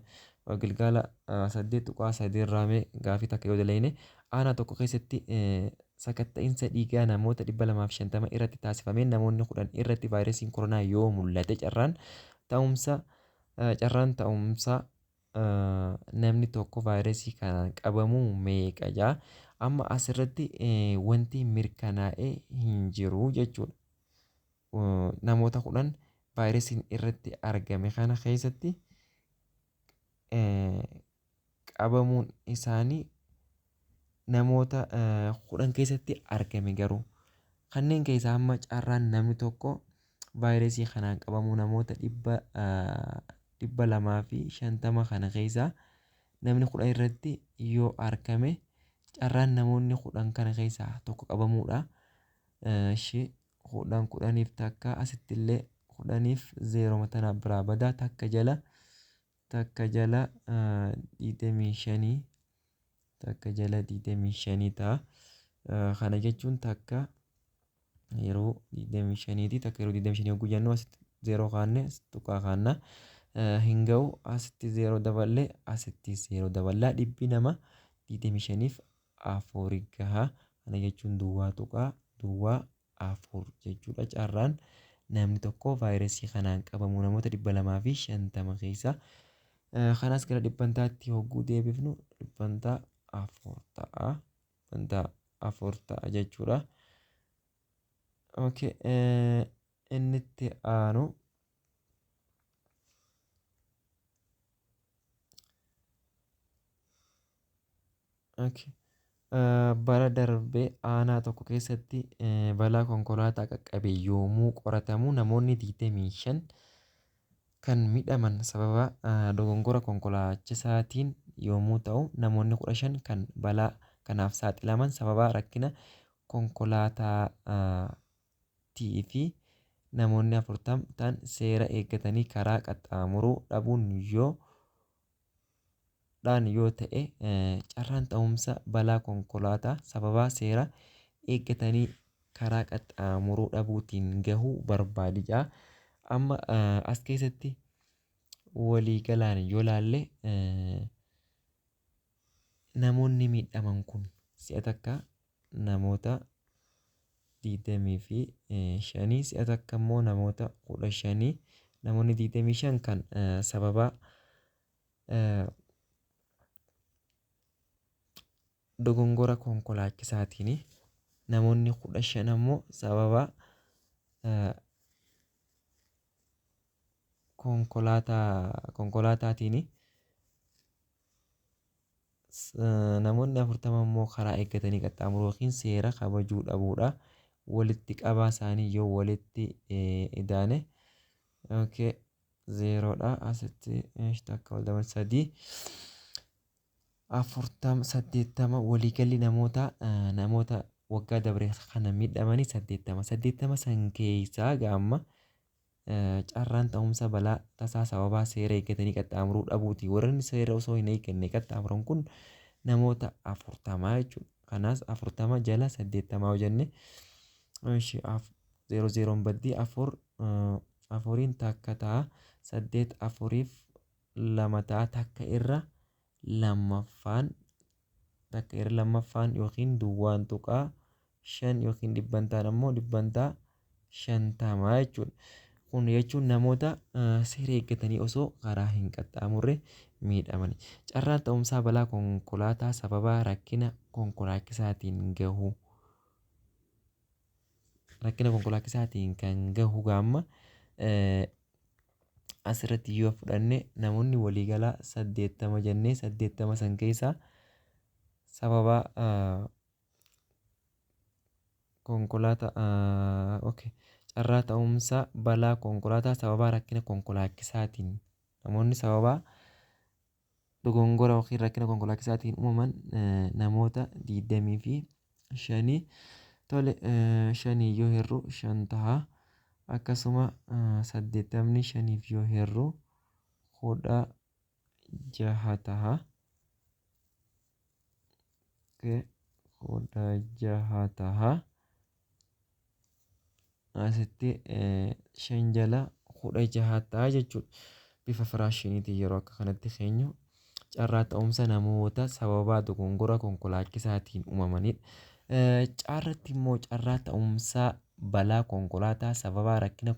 gilgaala 8.3 irraa mee gaafii takka yoo dalagne aanaa tokko keessatti sakatta'insa dhiigaa namoota 250 irratti taasifameen namoonni 10 irratti vaayirasiin koronaa yoo mul'ate carraan ta'umsa namni tokko vaayirasii kanaan qabamuu meeqa jaa. Amma asirratti wanti mirkanaa'ee hin jiru jechuudha. Namoota 10 vaayirasiin irratti argame kana keessatti qabamuun isaanii namoota 10 keessatti argame garuu kanneen keessaa amma carraan namni tokko vaayirasii kanaan qabamuu namoota 250 kana keessaa namni 10 irratti yoo argame carraan namoonni 10 kana keessaa tokko qabamuudha. Ishee 10 10f takka asitti illee 10f 0 tana biraa badaa takka jala 25 takka jala 25 ta'a. Kana jechuun takka yeroo 25ti takka yeroo 25 hogguu jennu asitti 0 kaanne tuqaa kaanna hin ga'u asitti 0 daballee asitti 0 daballaa dhibbi nama 25f 4 gaha. Kana jechuun duwwaa tuqaa duwwaa 4 jechuudha. Carraan namni tokko vaayirasii kanaan qabamu namoota 250 keessaa. Kanas gara dhibbantaatti hogguu deebifnu dhibbantaa 4 ta'a. Dhibbantaa 4 ta'a jechuudha. Okay, inni itti aanu okay. Bara darbe aanaa tokko keessatti balaa konkolaataa qaqqabe yoomuu qoratamu namoonni 25 kan miidhaman sababa dogongora konkolaachisaatiin yommuu ta'u namoonni 15 kan balaa kanaaf saaxilaman sababa rakkina konkolaataatii fi namoonni 40 ta'an seera eeggatanii karaa qaxxaamuruu dhabuun yoo dhaan yoo ta'e carraan ta'umsa balaa konkolaataa sababa seera eeggatanii karaa qaxxaamuruu dhabuutiin gahuu barbaadi jaa. Amma as keessatti Waliigalaan yoo laalle, namoonni miidhaman kun si'a takka namoota 25, si'a takka immoo namoota 15. Namoonni 25 kan sababa dogongora konkolaachisaatiin, namoonni 15 ammoo sababa konkolaataatiin, namoonni 40 immoo karaa eeggatanii qaxxaamuruu yookiin seera kabajuu dhabuudha. Walitti qabaa isaanii yoo walitti idaane, okay, zeeroodha. Asitti takka wal dabalu, sadii, 40, 80. Waliigalli namoota waggaa dabre kana miidhamanii 80. 80 san keessaa gaamma carraan ta'umsa balaa tasaa sababaa seera eeggatanii qaxxaamuruu dhabuuti. Warreen seera osoo hin eegganne qaxxaamuran kun namoota 40 jechuudha. Kanaas 40 jala 80 yoo jenne, zeeroo zeeroon baddii, afur afuriin takka ta'a, saddeet afuriif lama ta'a, takka irra lammaffaan, takka irra lammaffaan yookiin 0.5 yookiin dhibbantaan ammoo 50% jechuudha. Kun jechuun namoota seera eeggatanii osoo karaa hin qaxxaamurre miidhamani. Carraan ta'umsaa balaa konkolaataa sababa rakkina konkolaachisaatiin gahu, rakkina konkolaachisaatiin kan gahu, gaamma asirratti yoo fudhanne, namoonni waliigalaa 80 jennee, 80 san keessaa sababa konkolaataa, okay, carraa ta'umsa balaa konkolaataa sababa rakkina konkolaachisaatiin, namoonni sababa dogongora yookiin rakkina konkolaachisaatiin uumaman namoota 25. Tole, shanii yoo hirru shan ta'a. Akkasuma 80 shaniif yoo hirru 16 ta'a. 16 ta'a. Asitti shan jala 16 ta'a jechuudha. Bifa firaashiniitiin yeroo akka kanatti keenyu carraa ta'umsa namoota sababa dogongora konkolaachisaatiin uumamanidha. Caarratti immoo carraa ta'umsa balaa konkolaataa sababa rakkina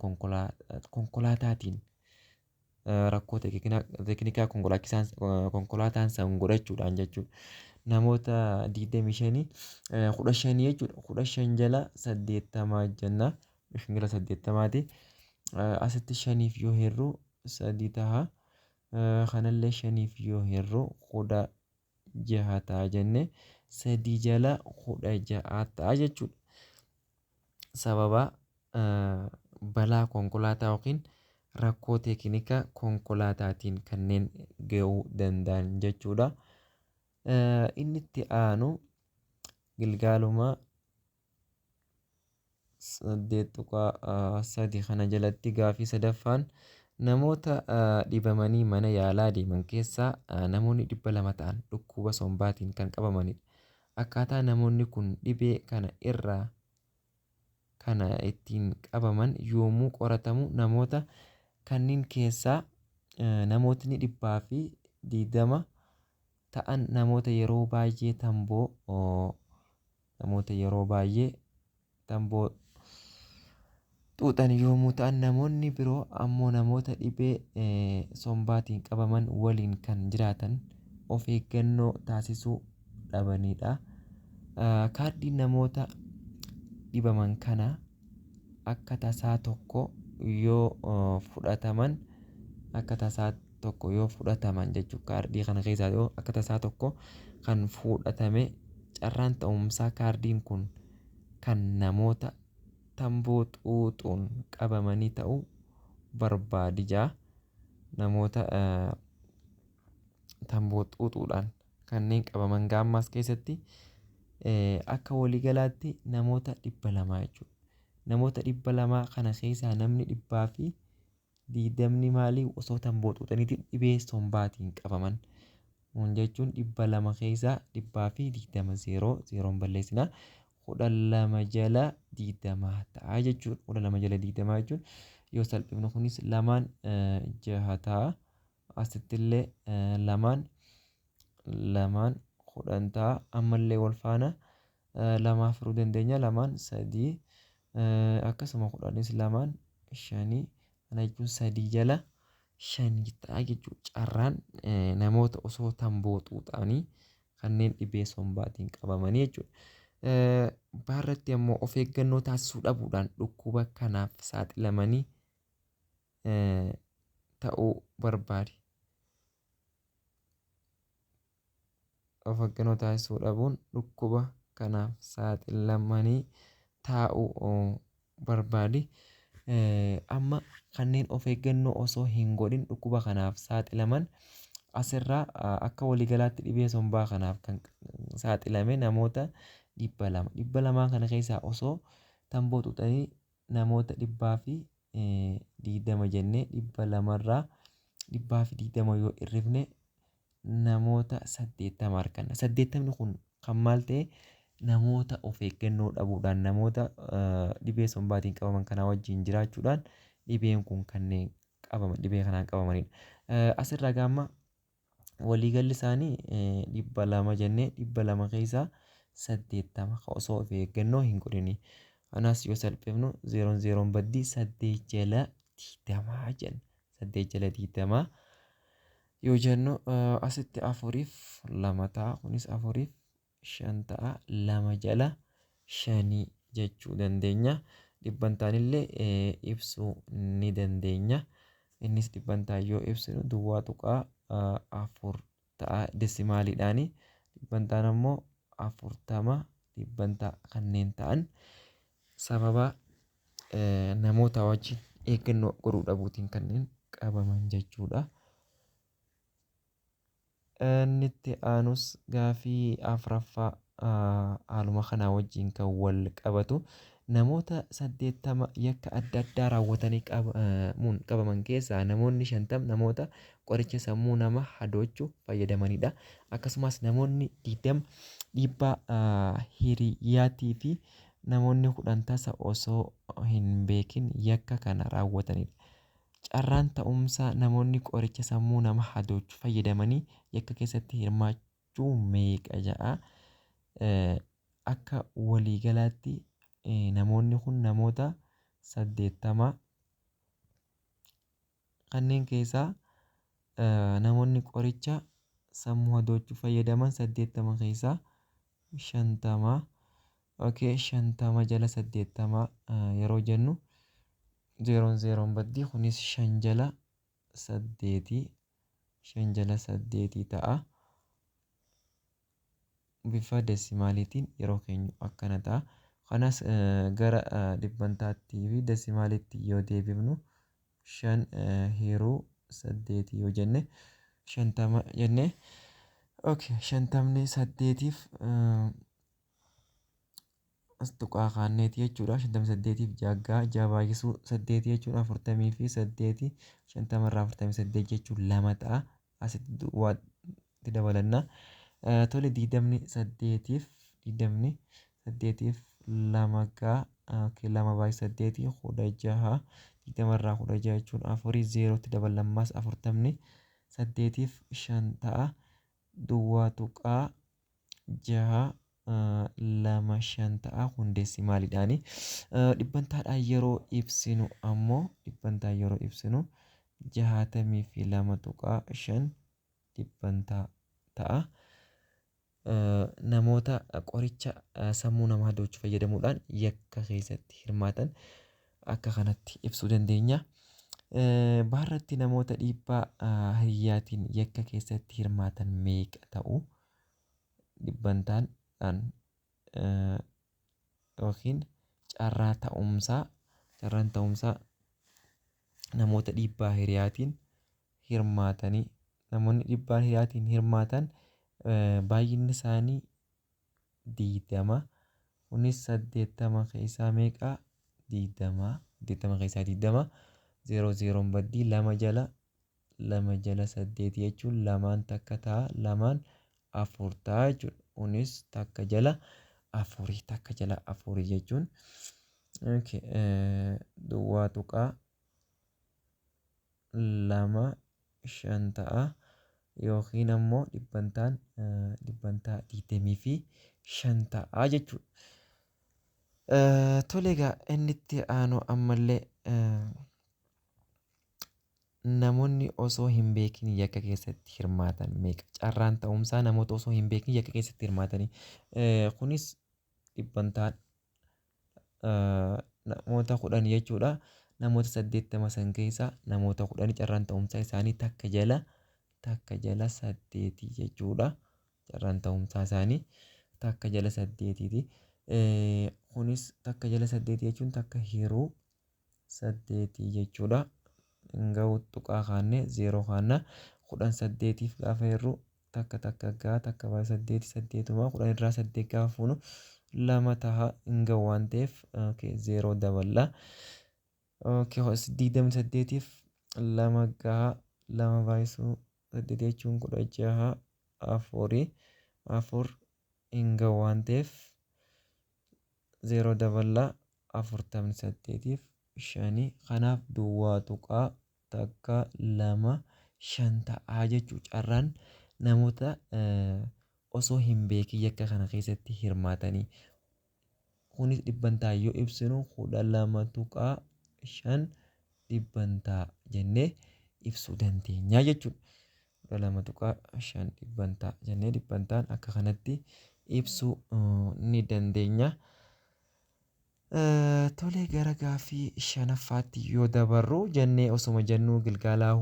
konkolaataatiin, rakkoo teeknikaa konkolaataan san godhachuudhaan jechuudha. Namoota 25, 15 jechuudha. 15 jala 80 jenna. 5 jala 80ti. Asitti shaniif yoo hirru sadi ta'a. Kanallee shaniif yoo hirru 16 ta'a jenne, sadii jala 16 ta'a jechuudha. Sababa balaa konkolaataa yookiin rakkoo teeknika konkolaataatiin kanneen gahuu danda'an jechuudha. Inni itti aanu gilgaaluma 8.3 kana jalatti gaafii sadaffaan, namoota dhibamanii mana yaalaa deeman keessaa namoonni 200 ta'an dhukkuba sombaatiin kan qabamanidha. Akkaataa namoonni kun dhibee kana irraa kana ittiin qabaman yoomuu qoratamu, namoota kanneen keessaa namootni 120 ta'an namoota yeroo baay'ee tamboo, namoota yeroo baay'ee tamboo xuuxan yommuu ta'an, namoonni biroo ammoo namoota dhibee sombaatiin qabaman waliin kan jiraatan of eeggannoo taasisuu dhabanidha. Kaardiin namoota dhibaman kana akka tasaa tokko yoo fudhataman, akka tasaa tokko yoo fudhataman jechuudha, kaardii kana keessaa yoo akka tasaa tokko kan fudhatame, carraan ta'umsaa kaardiin kun kan namoota tamboo xuuxuun qabamanii ta'uu barbaadi jaa. Namoota tamboo xuuxuudhaan kanneen qabaman gaammaas keessatti akka waliigalaatti namoota 200 jechuudha. Namoota 200 kana keessaa namni 120 maalii osoo tamboo xuuxaniiti dhibee sombaatiin qabaman. Kun jechuun 200 keessaa 120, zeeroo zeeroon balleessina. 12 jala 20 ta'a jechuudha. 12 jala 20 jechuun yoo salphifnu kunis lamaan jaha ta'a. Asittillee lamaan lamaan 10 ta'a. Ammallee wal faana lamaaf hiruu dandeenya. Lamaan 3 akkasuma 10s lamaan 5. Kana jechuun 3 jala 5 ta'a jechuudha. Carraan namoota osoo tamboo xuuxanii kanneen dhibee sombaatiin qabamanii jechuudha. Baarratti ammoo of eeggannoo taasisuu dhabuudhaan dhukkuba kanaaf saaxilamanii ta'uu barbaade. Of eeggannoo taasisuu dhabuun dhukkuba kanaaf saaxilamanii taa'uu barbaade. Amma kanneen of eeggannoo osoo hin godhin dhukkuba kanaaf saaxilaman asirraa akka waliigalaatti dhibee sombaa kanaaf kan saaxilame namoota 200. 200 kana keessaa osoo tamboo xuuxanii namoota 120 jennee 200 irraa 120 yoo hir'ifne namoota 80 arganna. 80 kun kan maal ta'e namoota of eeggannoo dhabuudhaan namoota dhibee sombaatiin qabaman kanaa wajjin jiraachuudhaan dhibeen kun kanneen qabaman dhibee kanaan qabamanidha. Asirraa gaamma waliigalli isaanii 200 jennee 200 keessaa 80 osoo of eeggannoo hin godhini. Kanaas yoo salphifnu 0 0 baddii 8 jala 20 jenna. 8 jala 20 yoo jennu asitti 4 2 ta'a. Kunis 4 5 ta'a. 2 jala 5 jechuu dandeenya. Dhibbantaan illee ibsuu ni dandeenya. Innis dhibbantaan yoo ibsinu duwwaa tuqaa 4 ta'a desimaaliidhaani. Dhibbantaan ammoo 40 dhibbantaa kanneen ta'an sababa namoota wajjin eeggannoo godhuu dhabuutiin kanneen qabaman jechuudha. Inni itti aanus gaafii 4ffaa haaluma kanaa wajjin kan wal qabatu namoota 80 yakka adda addaa raawwatanii qabaman keessaa namoonni 50 namoota qoricha sammuu nama hadoochu fayyadamanidha. Akkasumas namoonni 20 dhiibbaa hiriyyaatii fi namoonni 10 tasa osoo hin beekin yakka kana raawwatanidha. Carraan ta'umsaa namoonni qoricha sammuu nama hadoochu fayyadamanii yakka keessatti hirmaachuu meeqa ja'a? Akka waliigalaatti namoonni kun namoota 80 kanneen keessaa namoonni qoricha sammuu hadoochuu fayyadaman 80 keessaa 50. Okay, 50 jala 80 yeroo jennu 0 0 baddii kunis 5 jala 8 5 jala 8 ta'a. Bifa desimaaliitiin yeroo keenyu akkana ta'a. Kanas gara dhibbantaattii fi desimaaliitti yoo deebifnu 5 hiruu 8 yoo jenne 50 jenne. Okay, 50 8f as tuqaa kaanneeti jechuudha. 58f jaggaa 6 baay'isuu 8 jechuun 48, 50 irraa 48 jechuun 2 ta'a. Asitti duwwaatti dabalanna. Tole 20 8f 20 8f 2 gaa okay, 2 baay'isuu 8 16, 20 irraa 16 jechuun 4 0tti dabalammaas 40 8f 5 ta'a. Duwwaa tuqaa 6 2 5 ta'a. Kun deesimaaliidhaani. Dhibbantaadhaan yeroo ibsinu ammoo dhibbantaa yeroo ibsinu 62.5 dhibbantaa ta'a. Namoota qoricha sammuu namaa hadoochu fayyadamuudhaan yakka keessatti hirmaatan akka kanatti ibsuu dandeenya. Baarratti namoota dhiibbaa hiriyyaatiin yakka keessatti hirmaatan meeqa ta'u? Dhibbantaan yookiin carraa ta'umsaa carraan ta'umsaa namoota dhiibbaa hiriyaatiin hirmaatanii namoonni dhiibbaa hiriyaatiin hirmaatan baay'inni isaanii 20. Kunis 80 keessaa meeqa? 20. 80 keessaa 20 0 0 baddii 2 jala 2 jala 8 jechuun lamaan takka ta'a lamaan 4 ta'a jechuudha. Kunis takka jala 4 takka jala 4 jechuun okay, duwwaa tuqaa 2 5 ta'a yookiin ammoo dhibbantaan dhibbantaa 25 ta'a jechuudha. Tole egaa inni itti aanu ammallee namoonni osoo hin beekin yakka keessatti hirmaatan meeqa? Carraan ta'umsaa namoota osoo hin beekin yakka keessatti hirmaatanii kunis dhibbantaan namoota 10 jechuudha. Namoota 80 san keessaa namoota 10 carraan ta'umsaa isaanii takka jala saddeetii jechuudha. Carraan ta'umsaa isaanii takka jala saddeetiiti. Kunis takka jala saddeetii jechuun takka hiruu saddeetii jechuudha. Hin gahu, tuqaa kaannee zeeroo kaanna. 10 saddeetiif gaafa hirru takka takka gaa, takka baay'ee saddeeti saddeetuma, 10 irraa saddeet gaafa fuunu lama taha, hin gahu waan ta'eef zeeroo daballa. 28f lama gaha, lama baay'isuu saddeet jechuun 16, afurii, afur hin gahu waan ta'eef zeeroo daballaa, 48f shanii. Kanaaf 0.125 ta'aa jechuu carraan namoota osoo hin beekin yakka kana keessatti hirmaatanii. Kunis dhibbantaa yoo ibsinu 12.5 dhibbantaa jennee ibsuu dandeenya jechuudha. 12.5 dhibbantaa jennee dhibbantaan akka kanatti ibsuu ni dandeenya. Tole, gara gaaffii shanaffaatti yoo dabarru jennee osuma jennuu gilgaalaa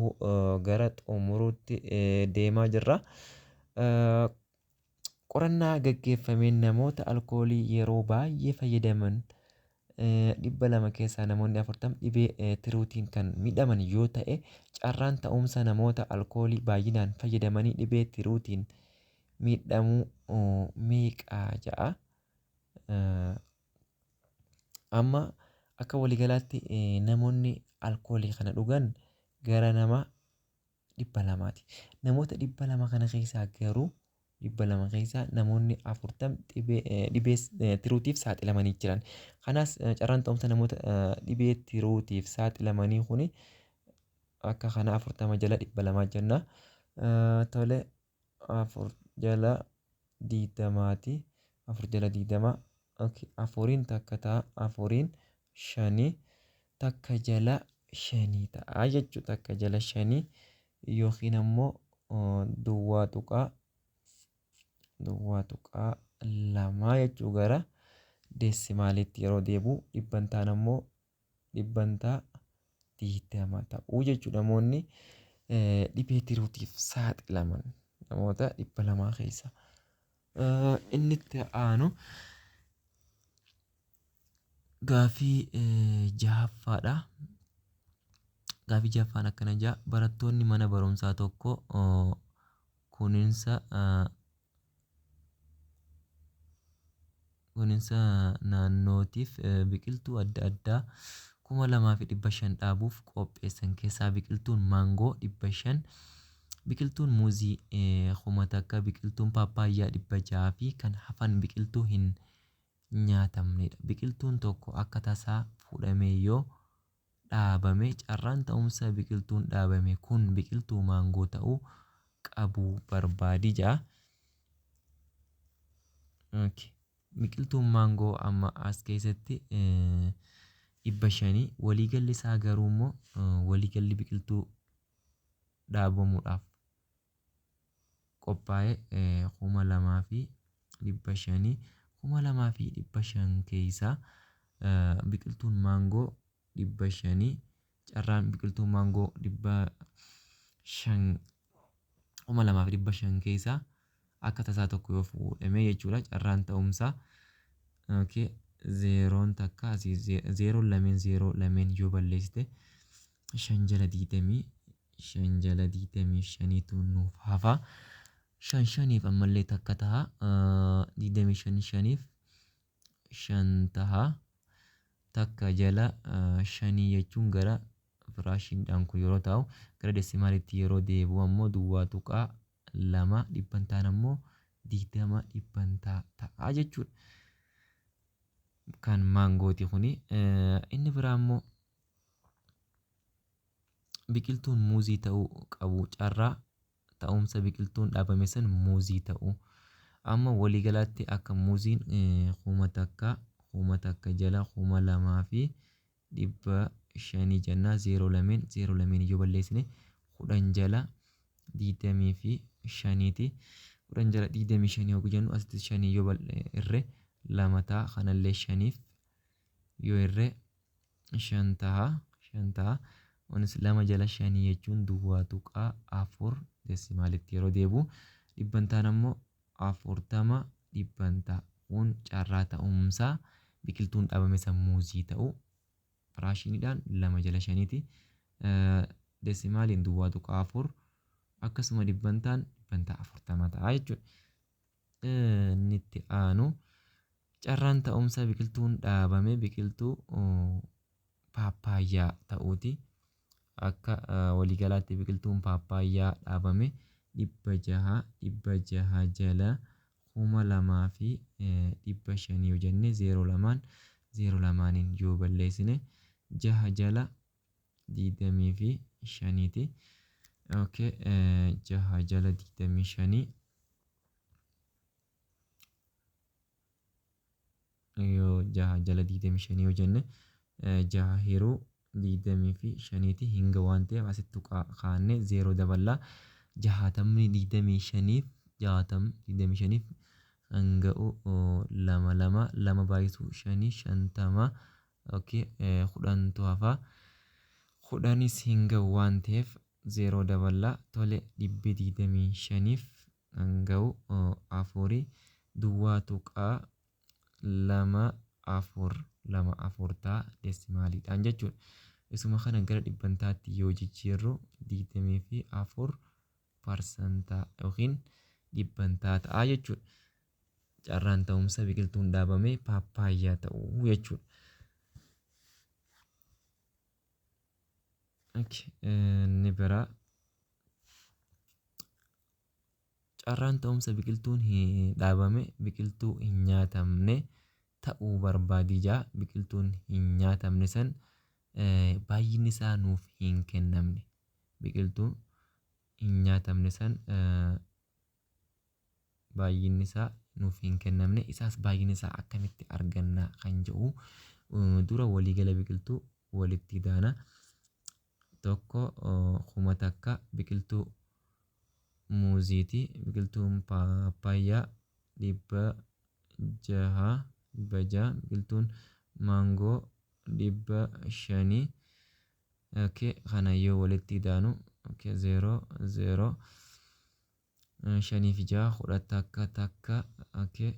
gara xumuruutti deemaa jirra. Qorannaa gaggeeffameen namoota alkoolii yeroo baay'ee fayyadaman 200 keessaa namoonni 40 dhibee tiruutiin kan miidhaman yoo ta'e, carraan ta'umsa namoota alkoolii baay'inaan fayyadamanii dhibee tiruutiin miidhamuu meeqa ja'a. Amma akka waliigalaatti namoonni alkoolii kana dhugan gara nama 200ti. Namoota 200 kana keessaa garuu 200 keessaa namoonni 40 dhibee tiruutiif saaxilamanii jiran. Kanaas carraan ta'umsa namoota dhibee tiruutiif saaxilamanii kuni akka kana 40 jala 200 jenna. Tole, afur jala digdamaati. Afur jala digdama. Afuriin takka ta'a. Afuriin shanii, takka jala shanii ta'a jechuudha. Takka jala shanii yookiin ammoo 0.02 jechuu gara deessimaaliitti yeroo deebi'u dhibbantaan ammoo dhibbantaa 20 ta'uu jechuudha. Namoonni dhibee tiruutiif saaxilaman namoota 200 keessa. Inni itti aanu gaaffii jahaffaadha. Gaaffii jahaffaan akkana jedha: barattoonni mana barumsaa tokko kunuunsa naannootiif biqiltuu adda addaa 2500 dhaabuuf qopheessan keessaa biqiltuun maangoo 500, biqiltuun muuzii 1000, biqiltuun paappaayyaa 600 fi kan hafan biqiltuu hin nyaatamnedha. Biqiltuun tokko akka tasaa fuudhamee yoo dhaabame, carraan ta'umsa biqiltuun dhaabame kun biqiltuu maangoo ta'uu qabu barbaadi jedha. Biqiltuun maangoo amma as keessatti 500, waliigalli isaa garuu immoo waliigalli biqiltuu dhaabamuudhaaf qophaa'e 2500. 2500 keessaa biqiltuun maangoo 500, carraan biqiltuun maangoo 500, 2500 keessaa akka tasaa tokko yoo fuudhame jechuudha, carraan ta'umsaa zeeroon takka asii zeeroon lameen zeeroo lameen yoo balleessite shan jala digdamii shan jala 25tu nuuf hafa. Shan shaniif ammallee takka taha, 25 shaniif shan taha, takka jala shanii jechuun gara firaashiidhaan kun yeroo ta'u gara desimaalitti yeroo deebi'u ammoo 0.2, dhibbantaan ammoo 20 dhibbantaa ta'a jechuudha. Kan maangooti kuni. Inni biraa immoo Biqiltuun muuzii ta'uu qabu, carraa ta'umsa biqiltuun dhaabame san muuzii ta'uu. Amma waliigalaatti akka muuziin 1000, 1000 jala 2500 jennaa, 0 lameen 0 lameen yoo balleessine 10 jala 25ti. 10 jala 25 yoo jennu asitti 5 yoo irre 2 ta'a, kanallee 5f yoo irre 5 ta'a, 5 ta'a. Kunis 2 jala 5 jechuun 0.4 desimaalitti yeroo deebi'u, dhibbantaan ammoo 40 dhibbantaa. Kun carraa ta'umsaa biqiltuun dhaabame san muuzii ta'uu firaashiniidhaan 2 jala 5ti. Desimaaliin 0.4, akkasuma dhibbantaan dhibbantaa 40 ta'a jechuudha. Inni itti aanu carraan ta'umsa biqiltuun dhaabame biqiltuu paappaayyaa ta'uuti. Akka waliigalaatti biqiltuun paappaayyaa dhaabame 600, 600 jala 2500 yoo jenne, 0 lamaan 0 lamaaniin yoo balleessine 6 jala 25ti. Okay, 6 jala 25 yoo 6 jala 25 yoo jenne, 6 hiruu 25ti, hinga waan ta'eef asitti kaa'annee 0 daballaa. 60 25f, 60 25f kan ga'u 2 2 2 baay'isuu 5 50. Okay, 10tu hafa, 10s hin ga'u waan ta'eef 0 daballaa. Tole, dhibbi 25f kan ga'u 4 0.24 24 ta'a desimaaliidhaan jechuudha. Isuma kana gara dhibbantaatti yoo jijjiirru 24 parsantaa yookiin dhibbantaa ta'a jechuudha. Carraan ta'umsa biqiltuun dhaabame paappaayyaa ta'uu jechuudha. Inni biraa carraan ta'umsa biqiltuun dhaabame biqiltuu hin nyaatamne ta'uu barbaadi jaa. Biqiltuun hin nyaatamne san baay'inni isaa nuuf hin kennamne. Biqiltuu hin nyaatamne san baay'inni isaa nuuf hin kennamne. Isaas baay'inni isaa akkamitti arganna kan jedhu, dura waliigala biqiltuu walitti daana. Tokko 1000 biqiltuu muuziiti. Biqiltuun paappaayyaa 600, 600, biqiltuun maangoo 500. Okay, kana yoo walitti daanu, okay, 0 0 5 fi 6 10, 1 1. Okay,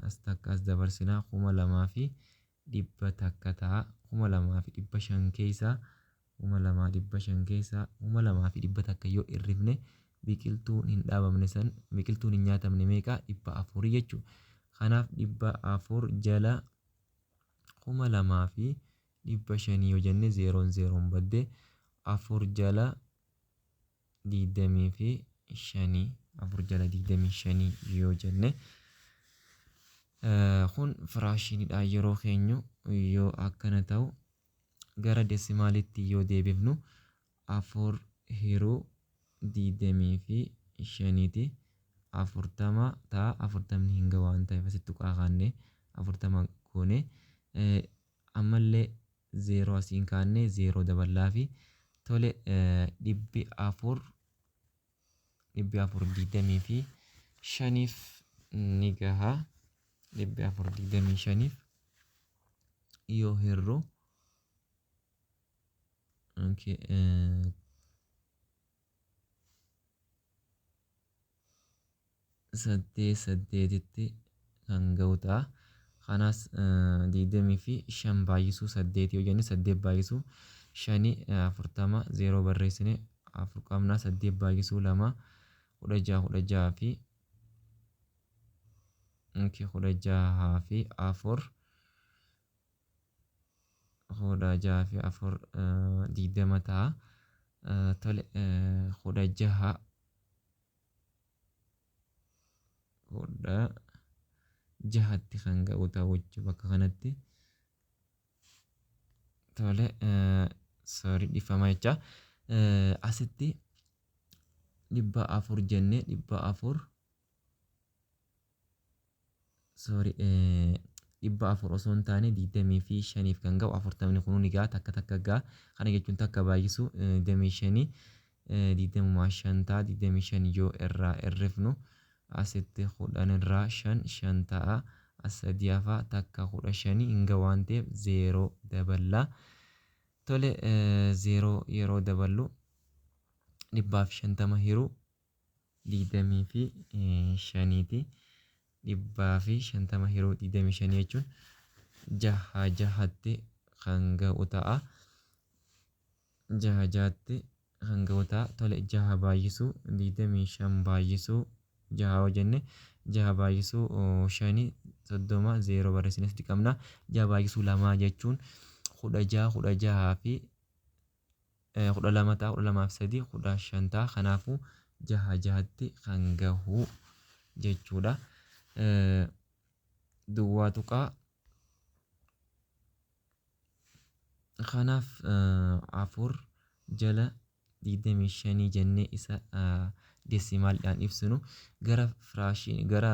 as takka as dabarsinaa, 2100 ta'a. 2500 keessaa, 2500 keessaa 2100 yoo hirrifne, biqiltuun hin dhaabamne san, biqiltuun hin nyaatamne meeqa? 400 jechuudha. Kanaaf 400 jala 2500 yoo jenne, 0 0 baddee 4 jala 25, 4 jala 25 yoo jenne, kun firaashiniidhaan yeroo keenyu yoo akkana ta'u, gara desimaalitti yoo deebifnu 4 hiruu 25ti, 40 ta'a. 40ni hin ga'u waan ta'eef asitti tuqaa kaannee 40 goone. Ammallee 0 asiin kaannee 0 daballaa fi tole, 400, 400 25f ni gaha. 400 25f yoo hirru, okay, 8 8tti kan ga'u ta'a. Kanaas 25 baay'isuu 8 yoo jenne, 8 baay'isuu 5 40, 0 barreessine 4 qabna. 8 baay'isuu 2 16, 16 fi, okay, 16 fi 4, 16 fi 4 20 ta'a. Tole, 16, 16tti kan ga'u ta'u jechuudha bakka kanatti. Tole, sorry, dhiifama jecha. Asitti 400 jennee 400, sorry, 400 osoo hin taane 25f kan ga'u, 40ni kunuu ni ga'a, takka takka ga'a. Kana jechuun takka baay'isu 25 25 ta'a. 25 yoo irraa hir'ifnu asitti 10 irraa 5 5 ta'a. As sadii hafaa, takka 15 hin ga'u waan ta'eef 0 daballa. Tole, 0 yeroo daballu 150 hiruu 25ti. 150 hiruu 25 jechuun jaha jahatti kan ga'u ta'a. Jaha jahatti kan ga'u ta'a. Tole, jaha baay'isuu 25 baay'isuu jaha yoo jenne, jaha baay'isuu shanii 30, 0 barreessine asitti qabna. Jaha baay'isuu lamaa jechuun 16, 16 fi 12 ta'a, 12 fi 3 15 ta'a. Kanaafuu jaha jahatti kan gahu jechuudha. Duwwaa tuqaa kanaaf 4 jala 25 jennee isa deesimaaliidhaan ibsinu gara firaashin gara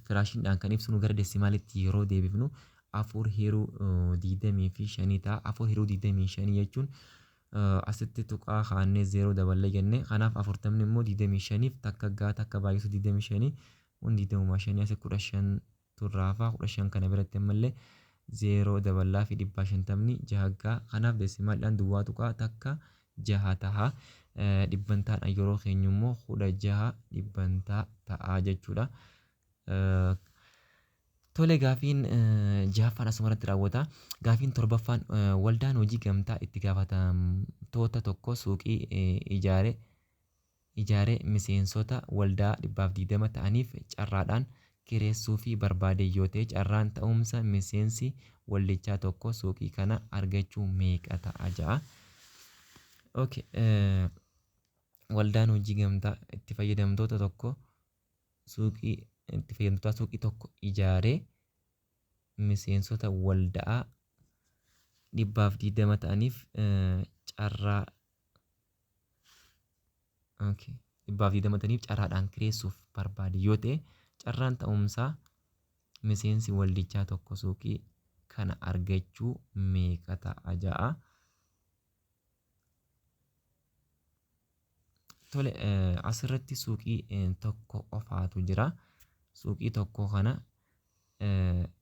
firaashiniidhaan kan ibsinu gara deesimaalitti yeroo deebifnu 4 hiruu 25 ta'a. 4 hiruu 25 jechuun asitti tuqaa kaannee 0 daballee jenne. Kanaaf 40 immoo 25f takka gaa, takka baay'isu 25 kun 25, asi 15 turraafaa, 15 kana biratti ammallee 0 daballaa fi 150 jaha gaa. Kanaaf deesimaaliidhaan duwwaa tuqaa takka jaha ta'a. Dhibbantaan yeroo keenyu immoo 16 dhibbantaa ta'a jechuudha. Tole, gaafiin jahaffaan asumarratti raawwata. Gaafiin torbaffaan, waldaan hojii gamtaa itti gaafatamtoota tokko suuqii ijaare miseensota waldaa 120 ta'aniif carraadhaan kireessuu fi barbaade yoo ta'e, carraan ta'umsa miseensi waldichaa tokko suuqii kana argachuu meeqa ta'a ja'a. Okay, waldaan hojii gamtaa itti fayyadamtoota tokko suuqii itti fayyadamtoota suuqii tokko ijaaree miseensota waldaa 120 ta'aniif carraa, okay, 120 ta'aniif carraadhaan kireessuuf barbaade yoo ta'e, carraan ta'umsaa miseensi waldichaa tokko suuqii kana argachuu meeqa ta'a ja'a. Tole, asirratti suuqii tokko qofaatu jira. Suuqii tokko kana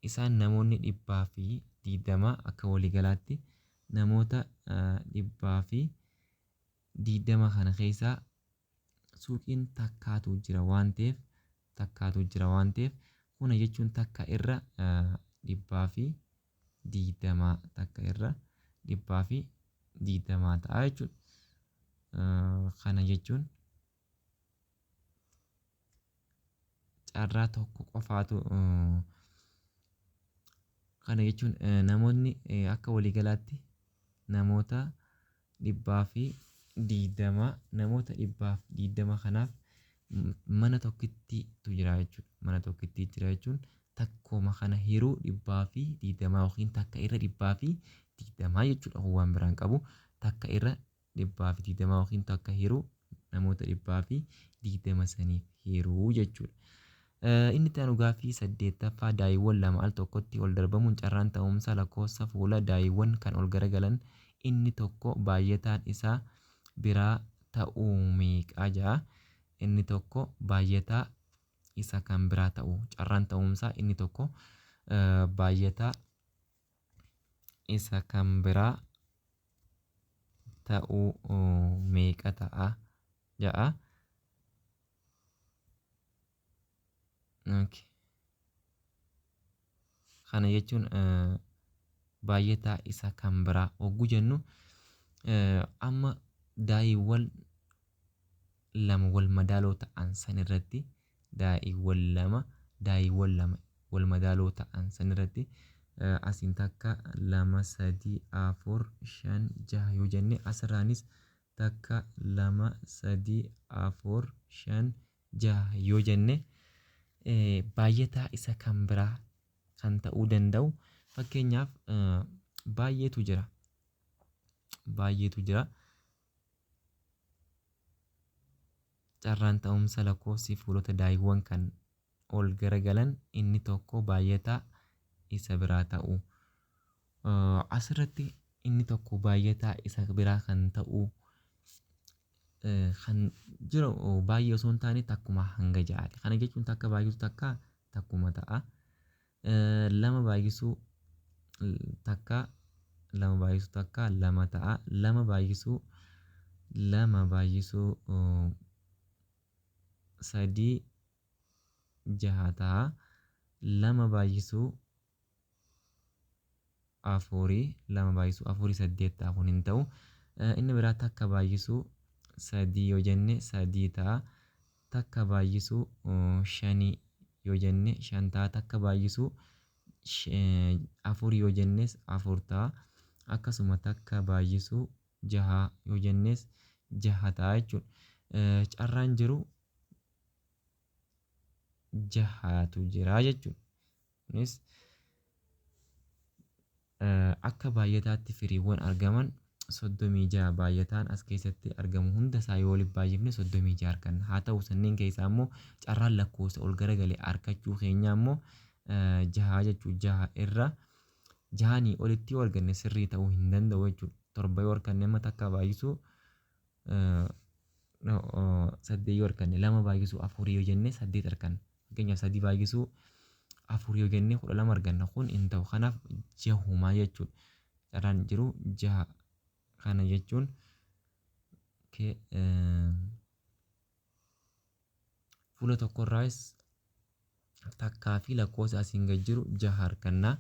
isaan namoonni 120, akka waliigalaatti namoota 120 kana keessaa suuqiin takkaatu jira waan ta'eef, takkaatu jira waan ta'eef, kuna jechuun takka irra 120, takka irra 120 ta'a jechuudha. Kana jechuun carraa tokko qofaatu, kana jechuun namoonni akka waliigalaatti namoota 120, namoota 120 kanaaf mana tokkittiitu jira jechuudha. Mana tokkittii jira jechuun takkuma kana hiruu 120 yookiin takka irra 120 jechuudha. Kun waan biraan qabu, takka irra 120 yookiin takka hiruu namoota 120 saniif hiruu jechuudha. Inni itti aanu gaaffii saddeettaffaa, daayiiwwan lama al tokkotti ol darbamuun carraan ta'umsa lakkoofsa fuula daayiiwwan kan ol garagalan inni tokko baay'ataan isaa biraa ta'uu meeqa ja'a. Inni tokko baay'ataa isa kan biraa ta'u, carraan ta'umsaa inni tokko baay'ataa isa kan biraa ta'uu meeqa ta'a ja'a. Okay. Kana jechuun baay'ataa isa kan biraa hogguu jennu, amma daa'iiwwan lama wal madaaloo ta'an san irratti, daa'iiwwan lama, daa'iiwwan lama wal madaaloo ta'an san irratti asiin takka, lama, sadii, afur, shan, jaha yoo jenne, asirraanis takka, lama, sadii, afur, shan, jaha yoo jenne, baay'ataa isa kan biraa kan ta'uu danda'u fakkeenyaaf baay'eetu jira. Baay'eetu jira. Carraan ta'umsa lakkoofsi fuulota daayiiwwan kan ol garagalan inni tokko baay'ataa isa biraa ta'u. Asirratti inni tokko baay'ataa isa biraa kan ta'u kan jiru baay'ee osoo hin taane takkuma hanga ja'aati. Kana jechuun takka baay'isu takka takkuma ta'a. Lama baay'isuu takka lama baay'isuu takka lama ta'a. Lama baay'isuu lama baay'isuu sadii jaha ta'a. Lama baay'isuu afurii lama baay'isuu afurii saddeet ta'a kun hin ta'u. Inni biraa takka baay'isuu sadii yoo jenne sadii ta'a. Takka baay'isuu shanii yoo jenne shan ta'a. Takka baay'isuu afur yoo jennes afur ta'a. Akkasuma takka baay'isuu jaha yoo jennes jaha ta'a jechuudha. Carraan jiru jahaatu jira jechuudha. Kunis akka baay'ataatti firiiwwan argaman 36 baay'ataan as keessatti argamu hunda isaa yoo walitti baay'ifne 36 arganna. Haa ta'u sanneen keessaa immoo carraan lakkoofsa ol garagale argachuu keenya immoo jaha jechuudha. Jaha irra jahanii olitti yoo arganne sirrii ta'uu hin danda'u jechuudha. Torba yoo arganne amma takka baay'isuu saddeet yoo arganne lama baay'isuu afurii yoo jenne saddeet arganna. Fakkeenyaaf sadii baay'isuu afur yoo jenne 12 arganna. Kun hin ta'u. Kanaaf jahumaa jechuudha. Carraan jiru jaha kana jechuun fuula tokkorraas takkaa fi lakkoofsa asiin gad jiru jaha arganna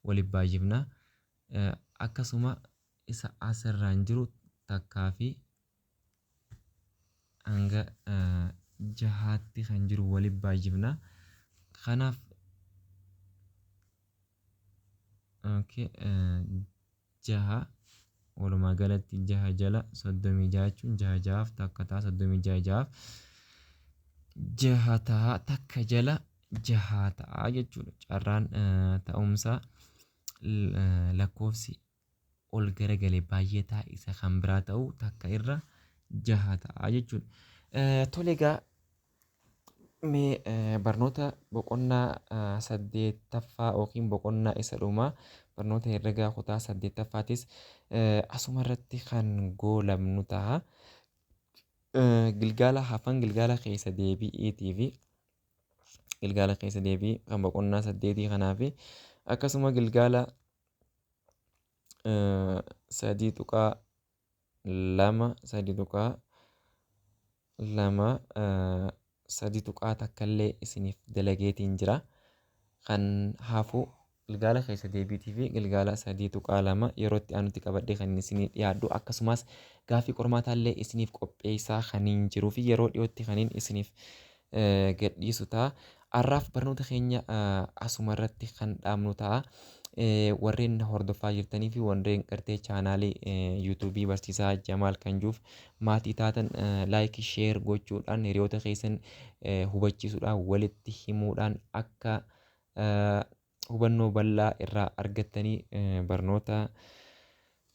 waliif baay'ifna. Akkasuma isa asirraan jiru takkaa fi hanga jahaatti kan jiru waliif baay'ifna. Kanaaf jaha walumaa galatti jaha jala 36 jechuun jaha jahaaf takka ta'a 36 jahaaf jaha ta'a takka jala jaha ta'a jechuudha. Carraan ta'umsa lakkoofsi ol garagale baay'ataa isa kan biraa ta'u takka irra jaha ta'a jechuudha. Tole egaa mee barnoota boqonnaa saddeettaffaa yookiin boqonnaa isa dhumaa barnoota herregaa kutaa saddeettaffaattis asuma irratti kan goolabnu ta'a. Gilgaala hafan gilgaala keessa deebi'iitii fi gilgaala keessa deebii kan boqonnaa saddeetii kanaa fi akkasuma gilgaala 3.2 3.2 sadii tuqaa takka illee isiniif dalageetiin jira. Kan hafu gilgaala keessa deebiitii fi gilgaala 3.2 yeroo itti aanutti qabadhee kan isinii dhiyaadhu akkasumas gaaffii qormaataa illee isiniif qopheessaa kan hin jiruu fi yeroo dhiyootti kan isiniif gadhiisu ta'a. Har'aaf barnoota keenya asuma irratti kan dhaabnu ta'a. Warreen hordofaa jirtanii fi warreen gartee chaanaalii yuutuubii barsiisaa Jamaal kan jiruuf maatii taatan like share gochuudhaan hiriyoota keessan hubachiisuudhaan walitti himuudhaan akka hubannoo bal'aa irraa argattanii barnoota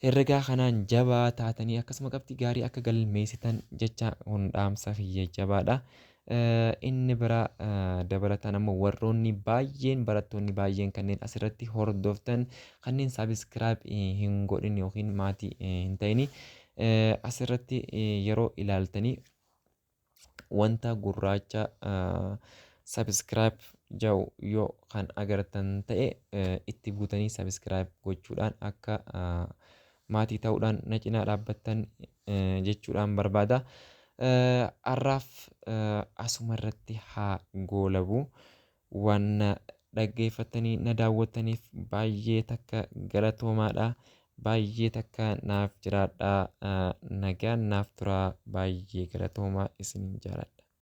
herregaa kanaan jabaa taatanii akkasuma qabxii gaarii akka galmeessitan jecha kun dhaamsa kiyya jabaadha. Inni biraa dabalataan ammoo warroonni baay'een barattoonni baay'een kanneen asirratti hordoftan kanneen subscribe hin godhin yookiin maatii hin ta'in asirratti yeroo ilaaltanii wanta gurraacha subscribe jedhu yoo kan agartan ta'e itti buutanii subscribe gochuudhaan akka maatii ta'uudhaan na cinaa dhaabbattan jechuudhaan barbaada. Har'aaf asuma irratti haa goolabu. Waan na dhaggeeffattanii na daawwattaniif baay'ee takka galatoomaadha. Baay'ee takka naaf jiraadhaa. Nagaan naaf turaa. Baay'ee galatoomaa isiniin jaaladha.